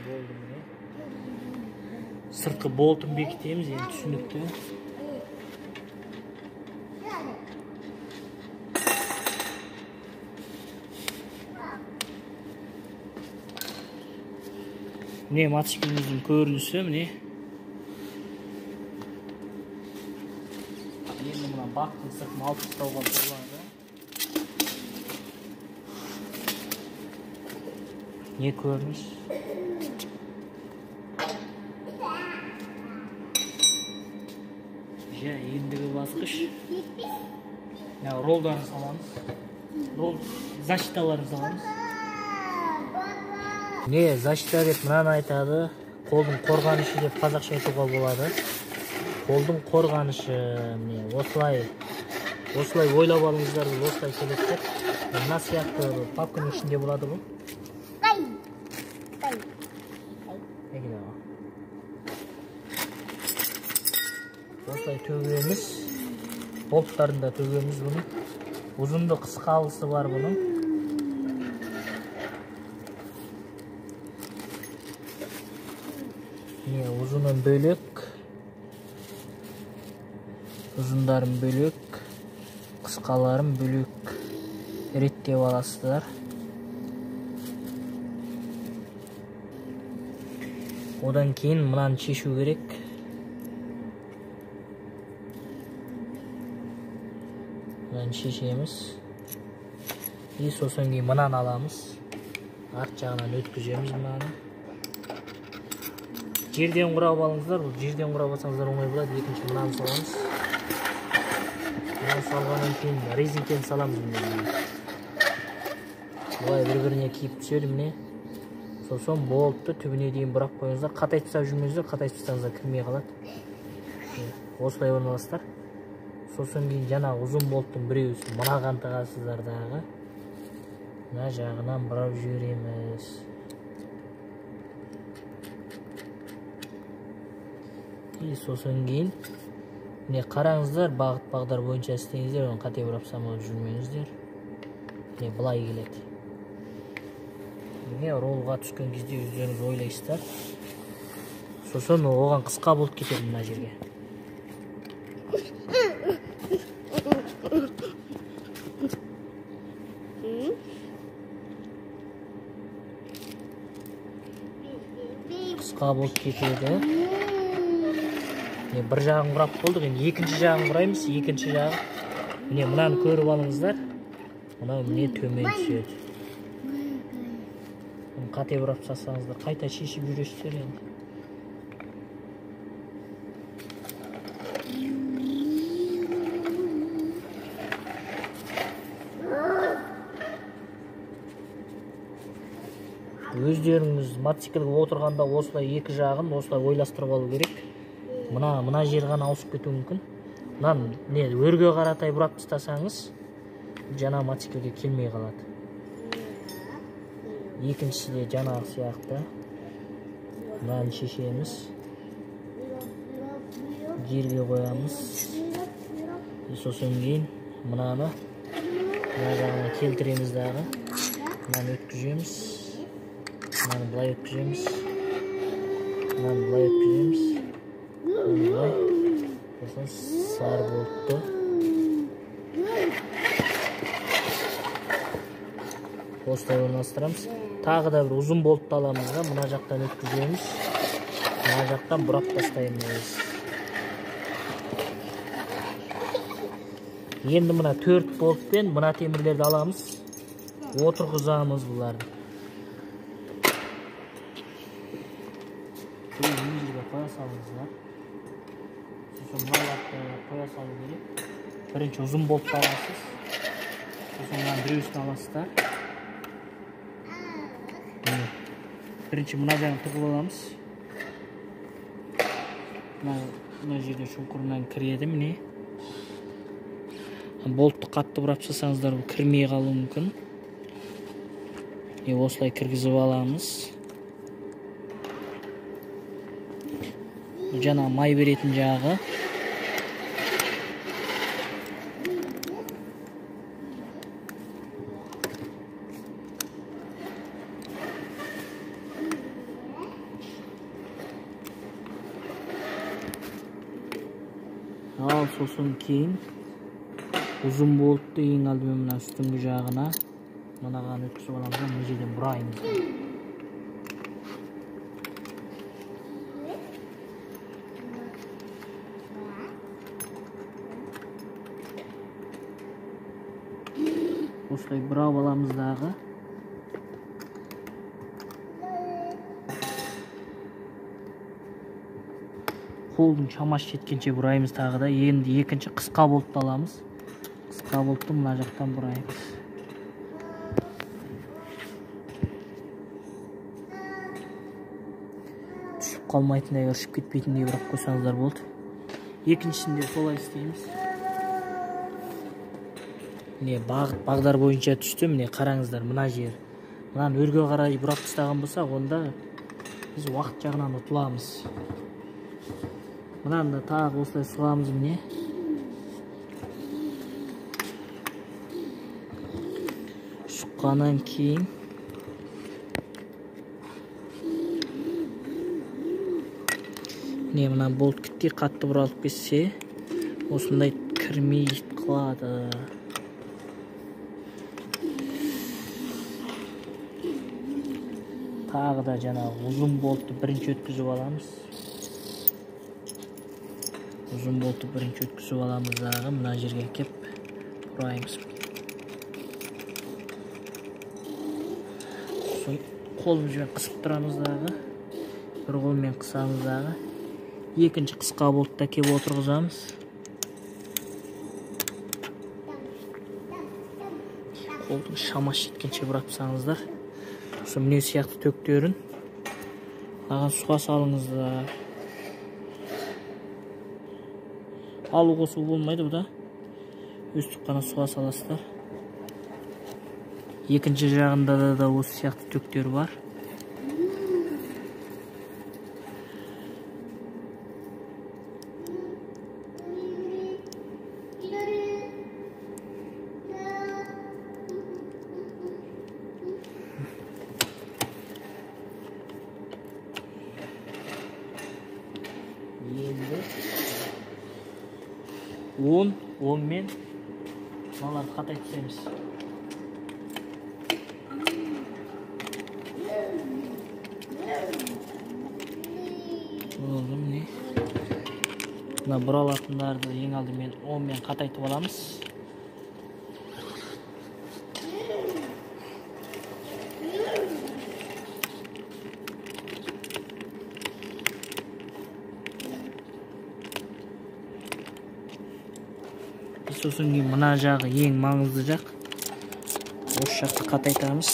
Болды міне. Сыртқы болтын бекітеміз, енді түсінікті. Міне мотоцикліміздің көрінісі, міне. Енді мына бактың сыртын алып тастауға болады. Не көрініс? Жа, ендігі басқыш. Мына ролдарын саламыз. Рол защиталарын саламыз. Не, защита деп мынаны айтады. Қолдың қорғанышы деп қазақша айтуға болады. Қолдың қорғанышы, міне осылай, осылай ойлап алыңыздар, бұл осылай келеді деп. Мына сияқты папканың ішінде болады бұл. Осылай төгеміз. Болттарын да төгеміз бұның. Ұзынды қысқалысы бар бұның. Міне ұзынын бөлек, ұзындарын бөлек, қысқаларын бөлек реттеп аласыздар. Одан кейін мынаны шешу керек. Мынаны шешеміз. И сосын кейін мынаны аламыз. Арт жағынан өткіземіз мынаны. Жерден құрап алыңыздар. Бұл жерден құрап алсаңыздар оңай болады. Екінші мынаны саламыз. Мынаны салғаннан кейін резинкені саламыз міне. Былай бір-біріне киіп түседі міне. Сосын болтты түбіне дейін бұрап қойыңыздар. Қатайтып тастап жүрмеңіздер, қатайтып тастасаңыздар кірмей қалады. Осылай орналасыздар. Сосын кейін жаңа ұзын болттың біреуісін мынаған тығасыздар дағы. Мына жағынан бұрап жібереміз. И сосын кейін міне қараңыздар, бағыт бағдар бойынша істеңіздер, оны қате бұрап салмай жүрмеңіздер. Міне былай келеді. Міне ролға түскен кезде өздеріңіз ойлайсыздар. Сосын оған қысқа болт кетеді мына жерге. Қысқа болт кетеді. Міне бір жағын бұрап болдық, енді екінші жағын бұраймыз. Екінші жағы міне мынаны көріп алыңыздар. Мынау міне төмен түседі. Бұны қате бұрап тастасаңыздар қайта шешіп жүресіздер енді. Өздеріңіз мотоциклге отырғанда осылай екі жағын осылай ойластырып алу керек. Мына жер ғана ауысып кетуі мүмкін. Мынаны не өрге қаратай бұрап тастасаңыз, жаңа мотоциклге келмей қалады. Екіншісі де жаңағы сияқты. Мынаны шешеміз. Жерге қоямыз. Сосын кейін мынаны мына жағына келтіреміз дағы. Мынаны өткіземіз. Мынаны былай өткіземіз. Мынаны былай өткіземіз. Мынаны былай. Сосын сары болтты. Осылай орналастырамыз. Тағы да бір ұзын болтты аламыз да, мына жақтан өткіземіз. Мына жақтан бұрап тастаймыз. Енді мына 4 болтпен мына темірлерді аламыз. Отырғызамыз бұларды. Бұл жерге қоя салыңыздар. Сосын мыналарды қоя салу керек. Бірінші ұзын болтты аласыз. Сосын мынаның біреусін аласыздар. Бірінші мына жағын тығып аламыз. Мына жерде шұңқырынан кіреді міне. Болтты қатты бұрап тастасаңыздар бұл кірмей қалуы мүмкін. Осылай кіргізіп аламыз. Жаңа май беретін жағы. Ал сосын кейін ұзын болтты ең алдымен мына үстіңгі жағына мынаған өткізіп аламыз да, мына жерден бұраймыз. Осылай бұрап аламыз дағы. Қолдың шамасы жеткенше бұраймыз тағы да. Енді екінші қысқа болтты аламыз. Қысқа болтты мына жақтан бұраймыз. Түсіп қалмайтындай, ыршып кетпейтіндей бұрап қойсаңыздар болды. Екіншісінде солай істейміз. Міне бағыт бағдар бойынша түсті. Міне қараңыздар, мына жер. Мынаны өрге қарай бұрап тастаған болсақ, онда біз уақыт жағынан ұтыламыз. Мынаны да тағы осылай сұғамыз міне. Сұққаннан кейін міне мына болт кіттей қатты бұралып кетсе, осындай кірмей қалады. Тағы да жаңағы ұзын болтты бірінші өткізіп аламыз. Ұзын болтты бірінші өткізіп аламыз дағы, мына жерге кеп бұраймыз. Сосын қолымызбен қысып тұрамыз дағы, бір қолмен қысамыз дағы. Екінші қысқа болтты кеп отырғызамыз. Қолдың шамасы жеткенше бұрап тастаңыздар. Осы міне сияқты төктерін маған суға салыңыздар. Алу қосу болмайды бұда. Өстіп қана суға саласыздар. Екінші жағында да осы сияқты төктер бар. 10, 10-мен мыналарды қатайтып тастаймыз. Болды, міне. Мына бұралатындарды ең алдымен 10-мен қатайтып аламыз. Сосын кейін мына жағы ең маңызды жақ. Осы жақты қатайтамыз.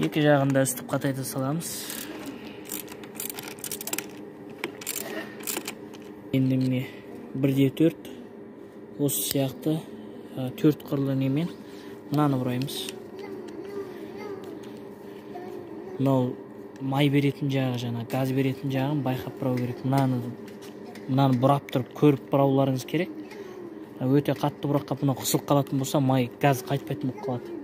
Екі жағында үстіп қатайта саламыз. Енді міне 1-4 осы сияқты 4 қырлы немен мынаны бұраймыз. Мынау май беретін жағы, жаңа газ беретін жағын байқап бұрау керек. Мынаны бұрап тұрып көріп бұрауларыңыз керек. Өте қатты бұраққа мынау қысылып қалатын болса, май газ қайтпайтын болып қалады.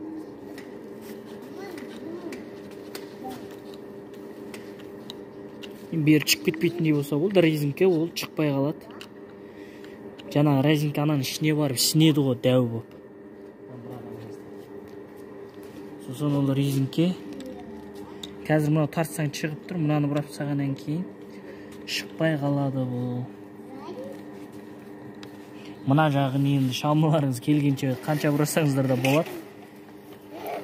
Бері шығып кетпейтіндей болса болды, резинка ол шықпай қалады. Жаңағы резинка ананың ішіне барып сінеді ғой, дәу болып. Сосын ол резинка қазір мынау тартсаң шығып тұр, мынаны бұрап тастағаннан кейін шықпай қалады бұл. Мына жағын енді шамаларыңыз келгенше қанша бұрасаңыздар да болады.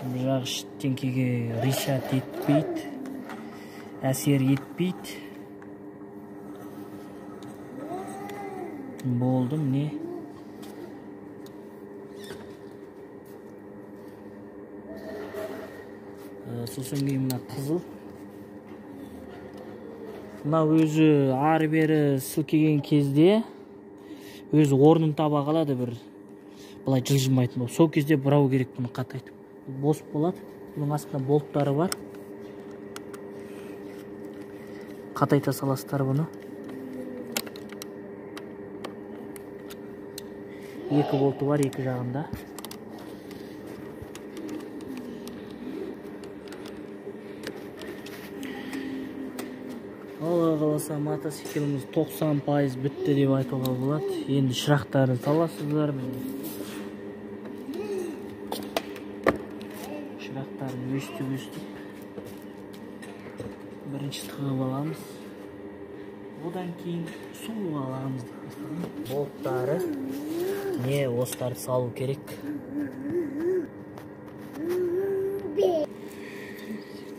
Бұл жағы ештеңкеге решат етпейді, әсер етпейді. Болды, міне. Сосын кейін мына қызыл. Мына өзі ары-бері сілкеген кезде өзі орнын таба қалады, бір былай жылжымайтын болып. Сол кезде бұрау керек бұны қатайтып. Бос болады. Бұның астында болттары бар. Қатайта саласыздар бұны. 2 болты бар екі жағында. Алла қаласа мотоцикліміз 90% бітті деп айтуға болады. Енді шырақтарын саласыздар. Шырақтарын өстіп-өстіп бірінші тығып аламыз. Одан кейін су аламыз деп бастадым. Болттары не осыларды салу керек.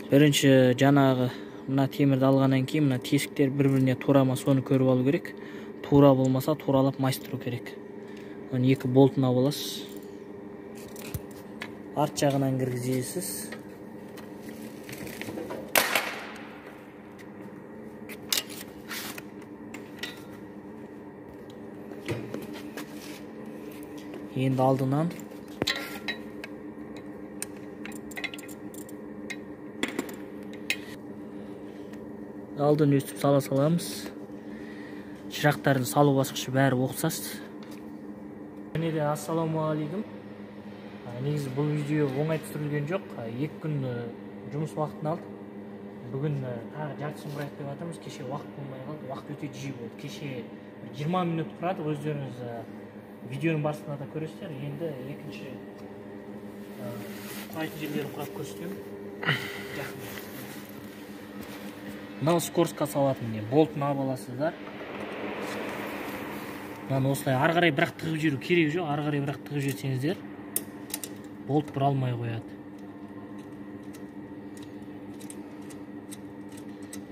Бірінші жаңағы мына темірді алғаннан кейін мына тесіктер бір-біріне тура ма соны көріп алу керек. Тура болмаса туралап майыстыру керек. Оны екі болтын алып аласыз. Арт жағынан кіргізесіз. Енді алдынан алдын өстіп сала саламыз. Шырақтарын салу басқышы бәрі ұқсас. Және де ассалаумағалейкум. Негізі бұл видео оңай түсірілген жоқ. 2 күн жұмыс уақытын алды. Бүгін тағы жартысын құрайық деп жатырмыз. Кеше уақыт болмай қалды. Уақыт өте жиі болды. Кеше 20 минут құрадық. Өздеріңіз видеоның барысында да көресіздер. Енді екінші құрайтын жерлерін құрап көрсетемін. Жақын. Мынау скоростьқа салатын не, болтын алып аласыздар. Мынаны осылай ары қарай бірақ тығып жіберу керек жоқ. Ары қарай бірақ тығып жіберсеңіздер болт бұралмай қояды.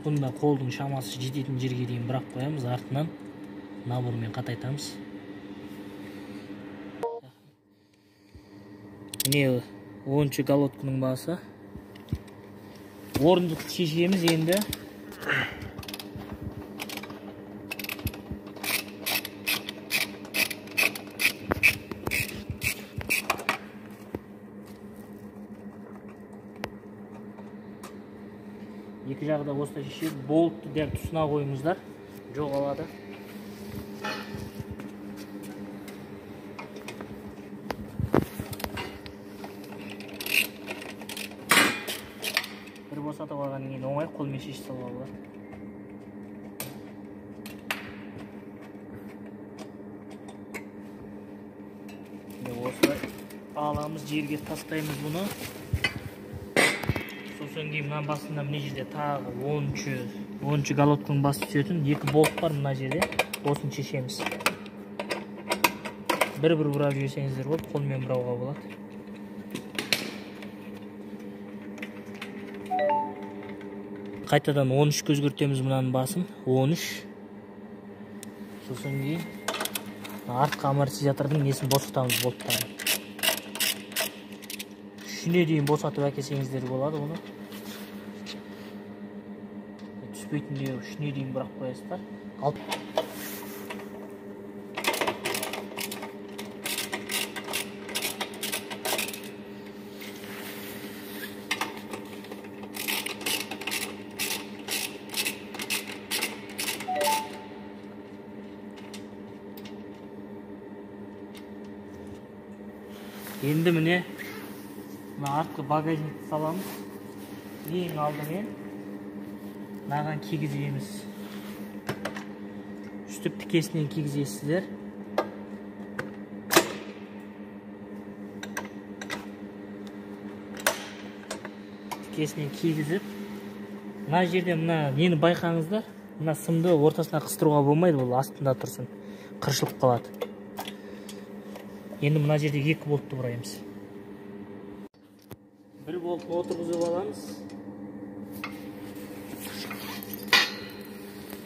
Бұны да қолдың шамасы жететін жерге дейін бұрап қоямыз. Артынан набормен қатайтамыз. Міне 10-шы колодканың басы. Орындықты шешеміз енді. Екі жағы да осылай шешеді. Болтты дәл тұсына қойыңыздар, жоғалады. Бір босатып алғаннан кейін оңай қолмен шешіп салуға болады. Міне осылай аламыз, жерге тастаймыз бұны. Сосын кейін мына басында мына жерде тағы 10-ші головканың басы түсетін екі болт бар мына жерде. Осыны шешеміз. Бір-бір бұрап жіберсеңіздер болады, қолмен бұрауға болады. Қайтадан 13-ке өзгертеміз мынаның басын. 13. Сосын кейін артқы амортизатордың несін босатамыз, болттарын. Үшіне дейін босатып әкелсеңіздер болады оны. Түспейтіндей үшіне дейін бұрап қоясыздар. Ал енді міне мына артқы багажникті саламыз. Ең алдымен мынаған кигіземіз. Үстіп тікесінен кигізесіздер. Тікесінен кигізіп, мына жерде мына нені байқаңыздар, мына сымды ортасына қыстыруға болмайды, ол астында тұрсын, қыршылып қалады. Енді мына жерде екі болтты бұраймыз. Бір болтты отырғызып аламыз.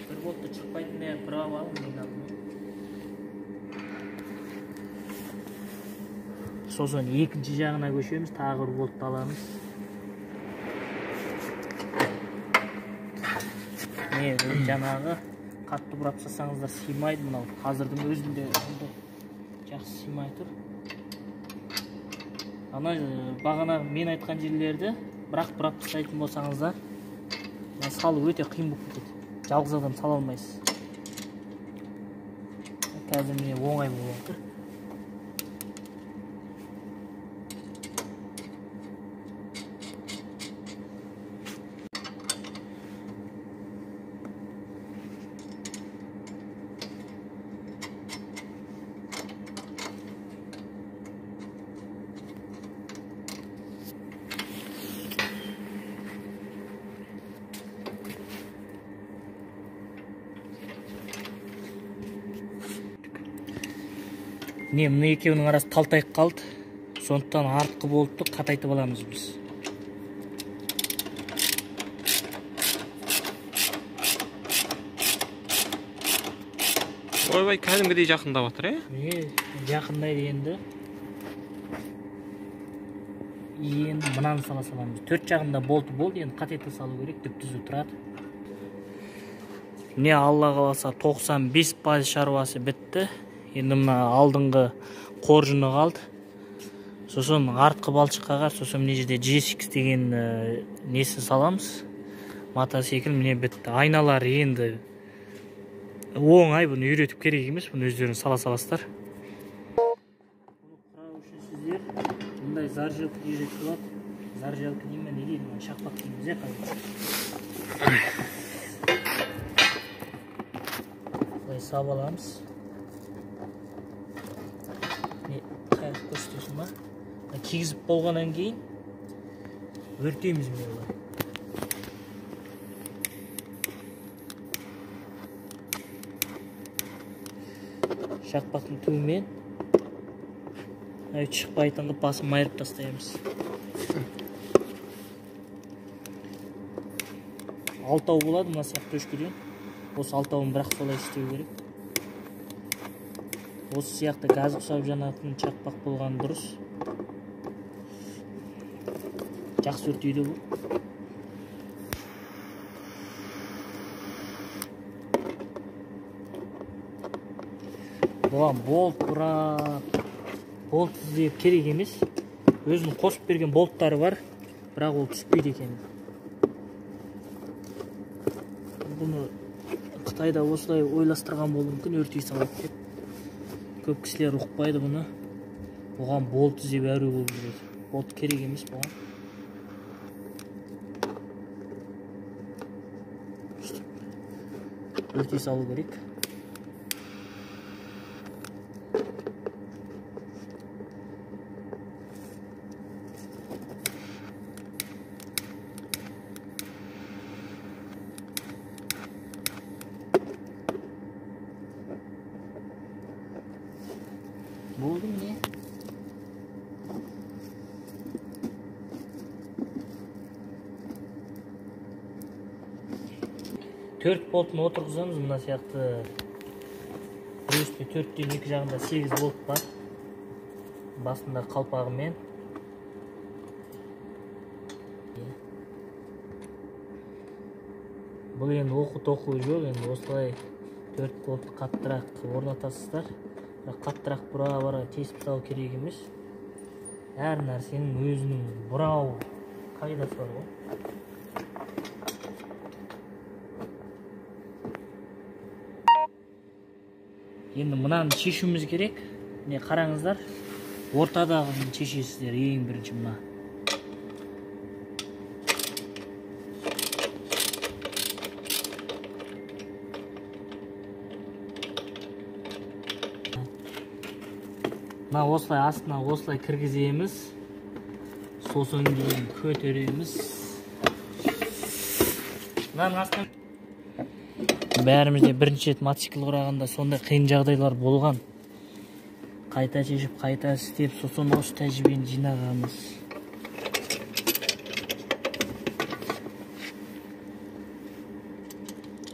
Бір болтты шықпайтындай бұрап аламыз ең алдымен. Сосын екінші жағына көшеміз, тағы бір болтты аламыз. Не, жаңағы қатты бұрап тастасаңыздар сыймайды мынау. Қазірдің өзінде жақсы сыймай тұр. Ана бағана мен айтқан жерлерді бірақ бұрап тастайтын болсаңыздар, мына салу өте қиын болып кетеді. Жалғыз адам сала алмайсыз. Қазір міне оңай болып отыр. Не, мына екеуінің арасы талтайып қалды. Сондықтан артқы болтты қатайтып аламыз біз. Ойбай, кәдімгідей жақындап жатыр, е? Міне, жақындайды енді. Енді мынаны сала саламыз. Төрт жағында болты болды, енді қатайта салу керек, түп түзу тұрады. Міне, Алла қаласа 95% шаруасы бітті. Енді мына алдыңғы қоржыны қалды. Сосын артқы балшыққа қар, сосын мына жерде GSX деген несін саламыз. Мотоцикл міне бітті. Айналар енді оңай, бұны үйретіп керек емес, бұны өздеріңіз сала саласыздар. Бұны құрау үшін сіздер мындай заржалка керек болады. Заржалка деймін, не дейді, мына шақпақ дейміз, қазір. Былай сап аламыз. Не, қайық көрсетесің ба? Кигізіп болғаннан кейін өртейміз міне былай. Шақпақтың түбімен шықпайтын қылып басын майырып тастаймыз. Алтау болады мына сияқты өшкеден. Осы алтауын бірақ солай істеу керек. Осы сияқты газ ұқсап жанатын шақпақ болған дұрыс. Жақсы өртейді бұл. Бұған болт бұрап, болт іздеп керек емес. Өзінің қосып берген болттары бар, бірақ ол түспейді екен. Бұны Қытайда осылай ойластырған болуы мүмкін, өртей салады деп. Көп кісілер ұқпайды бұны. Бұған болт іздеп әуре болып жүреді. Болт керек емес бұған. Өртей салу керек. Болды міне. Төрт болтын отырғызамыз мына сияқты. Бір үстіне төрттен екі жағында 8 болт бар. Басында қалпағымен. Бұл енді оқу-тоқу жоқ, енді осылай 4 болтты қаттырақ орнатасыздар. Бірақ қаттырақ бұра-бұра тесіп тастау керек емес. Әр нәрсенің өзінің бұрау қағидасы бар ғой. Енді мынаны шешуіміз керек. Міне қараңыздар, ортадағыны шешесіздер ең бірінші мына. Мына осылай астына осылай кіргіземіз. Сосын кейін көтереміз. Мынаның астына бәрімізде бірінші рет мотоцикл құрағанда сондай қиын жағдайлар болған. Қайта шешіп, қайта істеп, сосын осы тәжірибені жинағанбыз.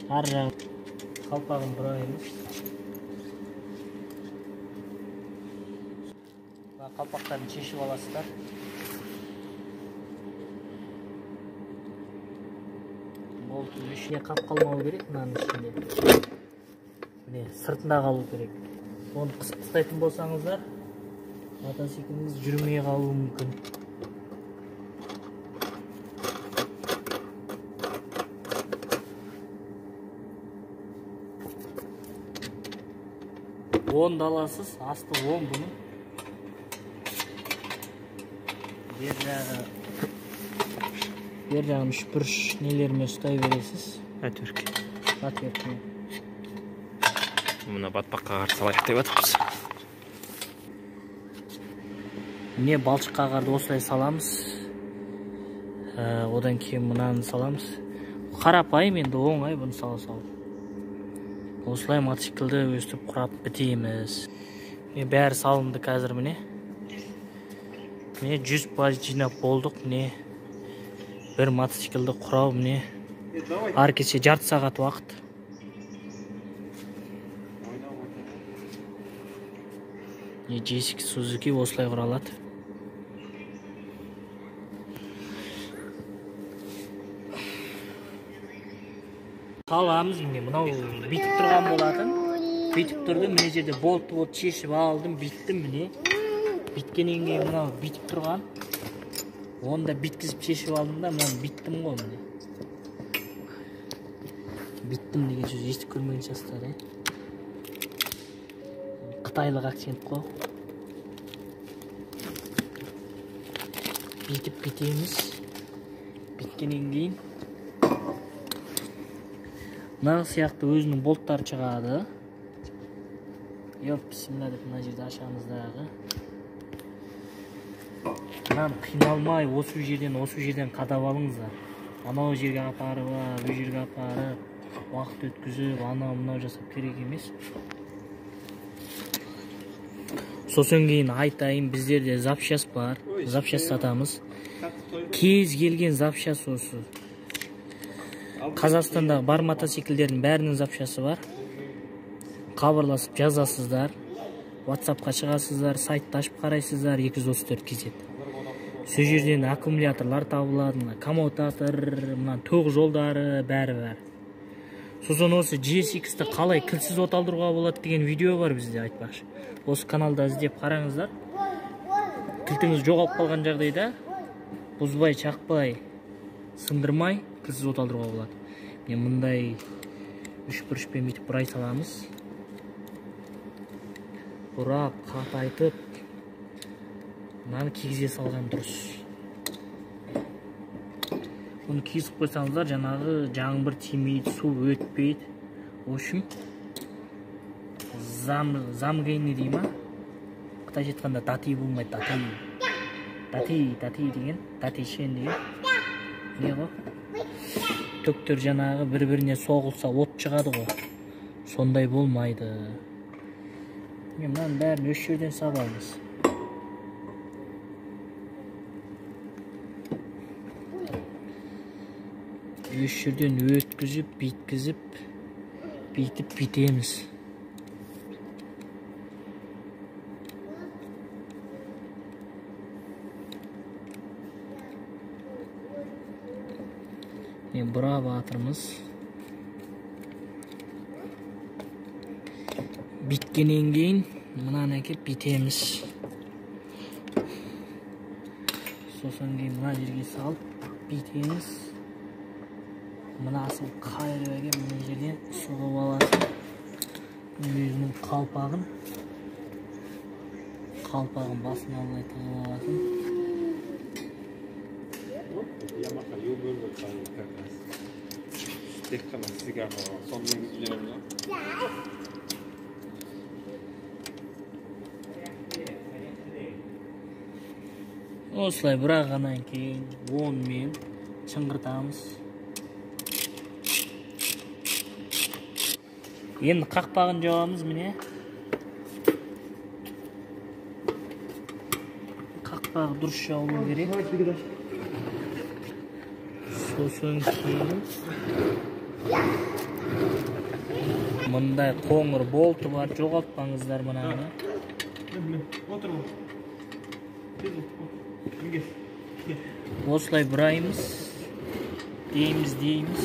Ар жағы қалпағын бұраймыз. Қалпақтарын шешіп аласыздар. Болтың ішіне қап қалмау керек, мынаның ішінде. Міне, сыртында қалу керек. Оны қысып тастайтын болсаңыздар, мотоцикліңіз жүрмей қалуы мүмкін. Онды аласыз, асты он бұның. Бер жағын үшбұрыш нелермен ұстай бересіз. Отвертка. Отвертка. Мына батпаққа қарсы салайық деп жатырмыз. Міне балшыққа қарды осылай саламыз. Одан кейін мынаны саламыз. Қарапайым енді оңай бұны сала салу. Осылай мотоциклді өстіп құрап бітеміз. Міне бәрі салынды қазір міне. Міне 100% жинап болдық. Міне бір мотоциклді құрау міне ары кетсе жарты сағат уақыт. Міне GSX Suzuki осылай құралады. Саламыз міне, мынау бүйтіп тұрған болатын. Бүйтіп тұрды, мына жерде болт болт шешіп алдым, бүйттім міне. Биткеннен кейін мынау бүйтіп тұрған. Оны да биткізіп шешіп алдым да, мынаны биттім ғой міне. Биттім деген сөз естіп көрмеген шығарсыздар, ә? Қытайлық акцент қой. Бүйтіп бітеміз. Біткеннен кейін мына сияқты өзінің болттары шығады. Йоп, бісміллә деп мына жерді ашамыз дағы. Мынаны қиналмай осы жерден осы жерден қадап алыңыздар. Анау жерге апарып, бұл жерге апарып, уақыт өткізіп, анау мынау жасап керек емес. Сосын кейін айтайын, біздерде запчасть бар, запчасть сатамыз. Кез келген запчасть осы. Қазақстандағы бар мотоциклдердің бәрінің запчасты бар. Хабарласып жазасыздар, WhatsAppқа шығасыздар, сайтты ашып қарайсыздар, 234 KZ. Сол жерден аккумуляторлар табылады, мына коммутатор, мына тоқ жолдары, бәрі-бәрі. Сосын осы GSX-ті қалай кілтсіз оталдыруға болады деген видео бар бізде айтпақшы. Осы каналда іздеп қараңыздар. Кілтіңіз жоғалып қалған жағдайда бұзбай, шақпай, сындырмай кілтсіз оталдыруға болады. Міне мындай үш бұрышпен бүйтіп бұрай саламыз. Бұрап, қатайтып, мынаны кигізе салған дұрыс. Бұны кигізіп қойсаңыздар, жаңағы жаңбыр тимейді, су өтпейді. В общем, замгейні дей ма? Қытайша айтқанда дати болмайды, дати. Дати, дати деген, датишен деген. Не ғой? Төктер жаңағы бір-біріне соғылса от шығады ғой. Сондай болмайды. Міне мынаның бәрін осы жерден саламыз. Осы жерден өткізіп, бүйткізіп, бүйтіп бүйтеміз. Міне бұрап жатырмыз. Бүйткеннен кейін мынаны әкеліп бүйтеміз. Сосын кейін мына жерге салып бүйтеміз. Мынасын қайырып әкеліп мына жерден сұғып аласың. Өзінің қалпағын басына былай тығып аласың. Yamaha yol bölümü как раз. Тек қана сізге арналған. Соны енгізіп жібереміз ғой. Осылай бұрағаннан кейін онмен шыңғыртамыз. Енді қақпағын жабамыз міне. Қақпағы дұрыс жабылу керек. Сосын кейін мындай қоңыр болты бар, жоғалтпаңыздар мынаны. Осылай бұраймыз, дейміз, дейміз.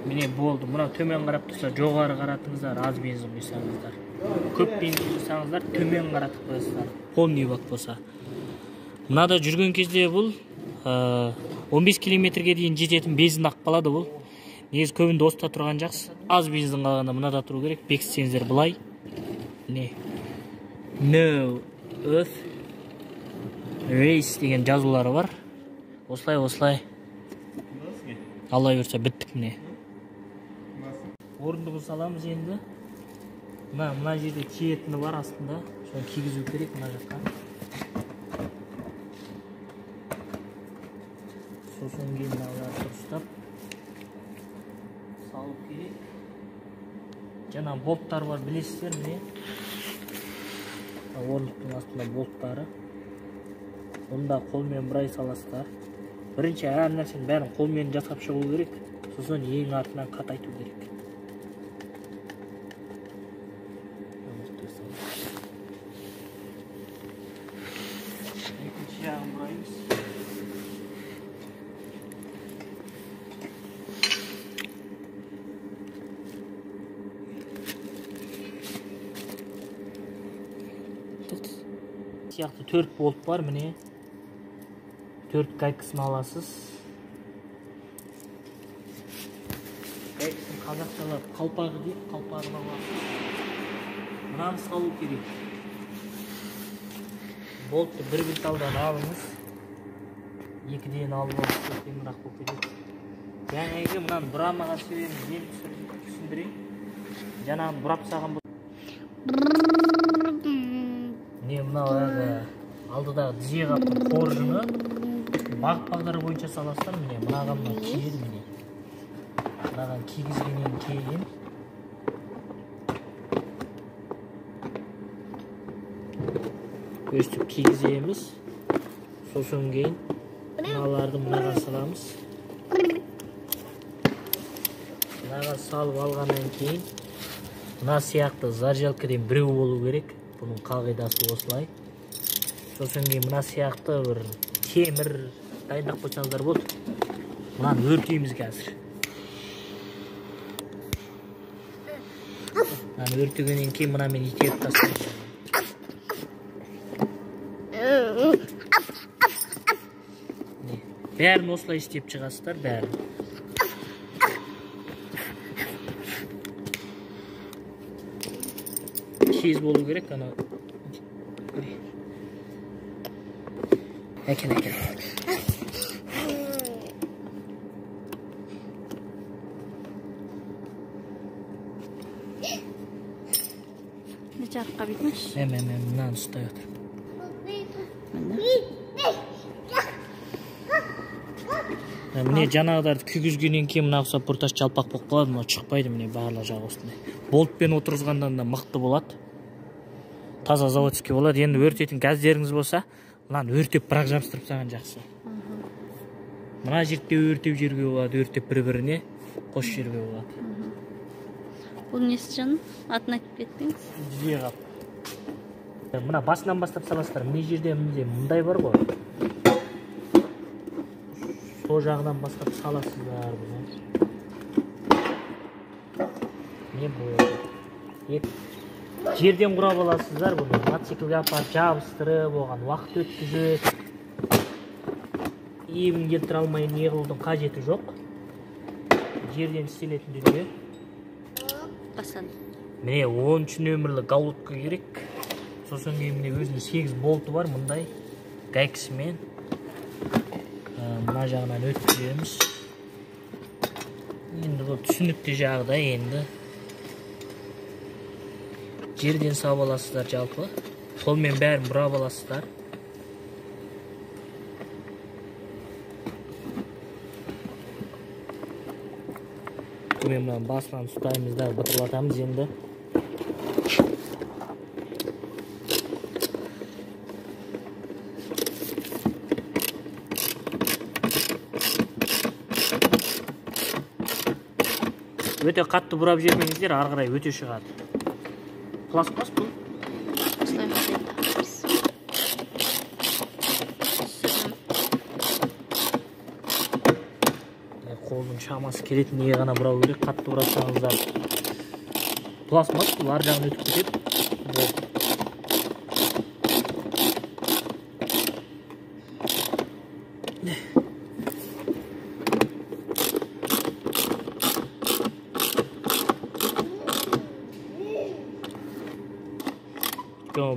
Міне болды. Мына төмен қарап тұрса, жоғары қаратыңыздар, аз бензин құйсаңыздар. Көп бензин құйсаңыздар, төмен қаратып қоясыздар. Полный бак болса. Мынада жүрген кезде бұл 15 километрге дейін жететін бензин ақ қалады бұл. Негізі көбінде осында тұрған жақсы. Аз бензин қалғанда мынада тұру керек. Бекітсеңіздер былай. Не? No Earth Race деген жазулары бар. Осылай, осылай. Алла бұйырса біттік міне. Орындығын саламыз енді. Мына жерде киетіні бар астында. Соны кигізу керек мына жаққа. Сосын кейін мыналарды дұрыстап салу керек. Жаңа болттар бар, білесіздер міне. Орындықтың астында болттары. Онда қолмен бұрай саласыздар. Бірінші әр нәрсенің бәрін қолмен жасап шығу керек. Сосын ең артынан қатайту керек. Екінші жағын бұраймыз. Сияқты 4 болт бар міне. 4 гайкасын аласыз. Гайкасын қазақшалап қалпағы дейді, қалпағын аласыз. Мынаны салу керек. Болтты бір винталдан алыңыз. Екіден алып алып қиынырақ болып кетеді. Жаңағы мынаны бұрамаған себебін мен түсіндірейін. Жаңағыны бұрап тастаған. Міне мынау алдыдағы тізе қаптың қоржыны бағыт бағдар бойынша саласыздар. Міне мынаған мына киеді міне. Мынаған кигізгеннен кейін өстіп кигіземіз. Сосын кейін мыналарды мынаған саламыз. Мынаған салып алғаннан кейін мына сияқты зажигалкадан біреу болу керек. Бұның қағидасы осылай. Сосын кейін мына сияқты бір темір дайындап қойсаңыздар болды. Мынаны өртейміз қазір. Мынаны өртегеннен кейін мынамен итеріп тастаймыз. Бәрін осылай істеп шығасыздар, бәрін. Тез болу керек, ана. Әкел, әкел. Не жарыққа бүйтіңізші. Мә, мынаны ұстай отыр. Міне жаңағыдарды күйгізгеннен кейін мына ұқсап бұртас жалпақ болып қалады, мынау шықпайды, міне барлық жағы осындай. Болтпен отырғызғаннан да мықты болады. Таза заводский болады. Енді өртетін газдеріңіз болса, мынаны өртеп бірақ жабыстырып тастаған жақсы. Мына жерде өртеп жіберуге болады, өртеп бір-біріне қосып жіберуге болады. Бұл несі жаным? Атын айтып кетпеңіз. Тізе қап. Мына басынан бастап саласыздар. Мына жерде міне мындай бар ғой. Сол жағынан бастап саласыздар бұны. Міне бұл. Жерден құрап аласыздар бұны. Мотоциклге апарып жабыстырып, оған уақыт өткізіп, емін келтіре алмай не қылудың қажеті жоқ. Жерден істелетін дүние. Басан. Міне 13 нөмірлі голубка керек. Сосын кейін міне өзінің 8 болты бар мындай гайкасымен. Мына жағынан өткіземіз. Енді бұл түсінікті жағдай енді. Жерден сап аласыздар жалпы. Қолмен бәрін бұрап аласыздар. Мен мына басынан ұстаймыз да бытырлатамыз енді. Өте қатты бұрап жібермеңіздер, ары қарай өте шығады. Пластмасс бұл. Осылай қойып. Қолдың шамасы келетін неге ғана бұрау керек, қатты бұрасаңыздар. Пластмасс бұл ар жағын өтіп кетеді. Болды.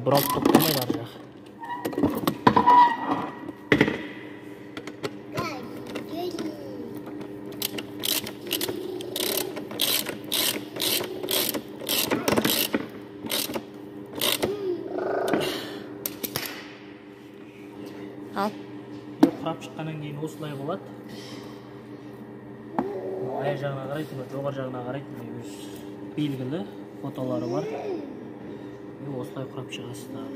Бұралып тоқтамайды ар жағы. Ал. Құрап шыққаннан кейін осылай болады. Аяқ жағына қарайды, жоғары жағына қарайды, өз белгілі фотолары бар. Осылай құрап шығасыздар.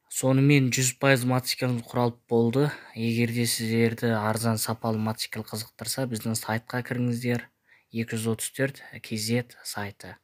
Сонымен 100% мотоцикліміз құралып болды. Егер де сіздерді арзан сапалы мотоцикл қызықтырса, біздің сайтқа кіріңіздер. 234 KZ сайты.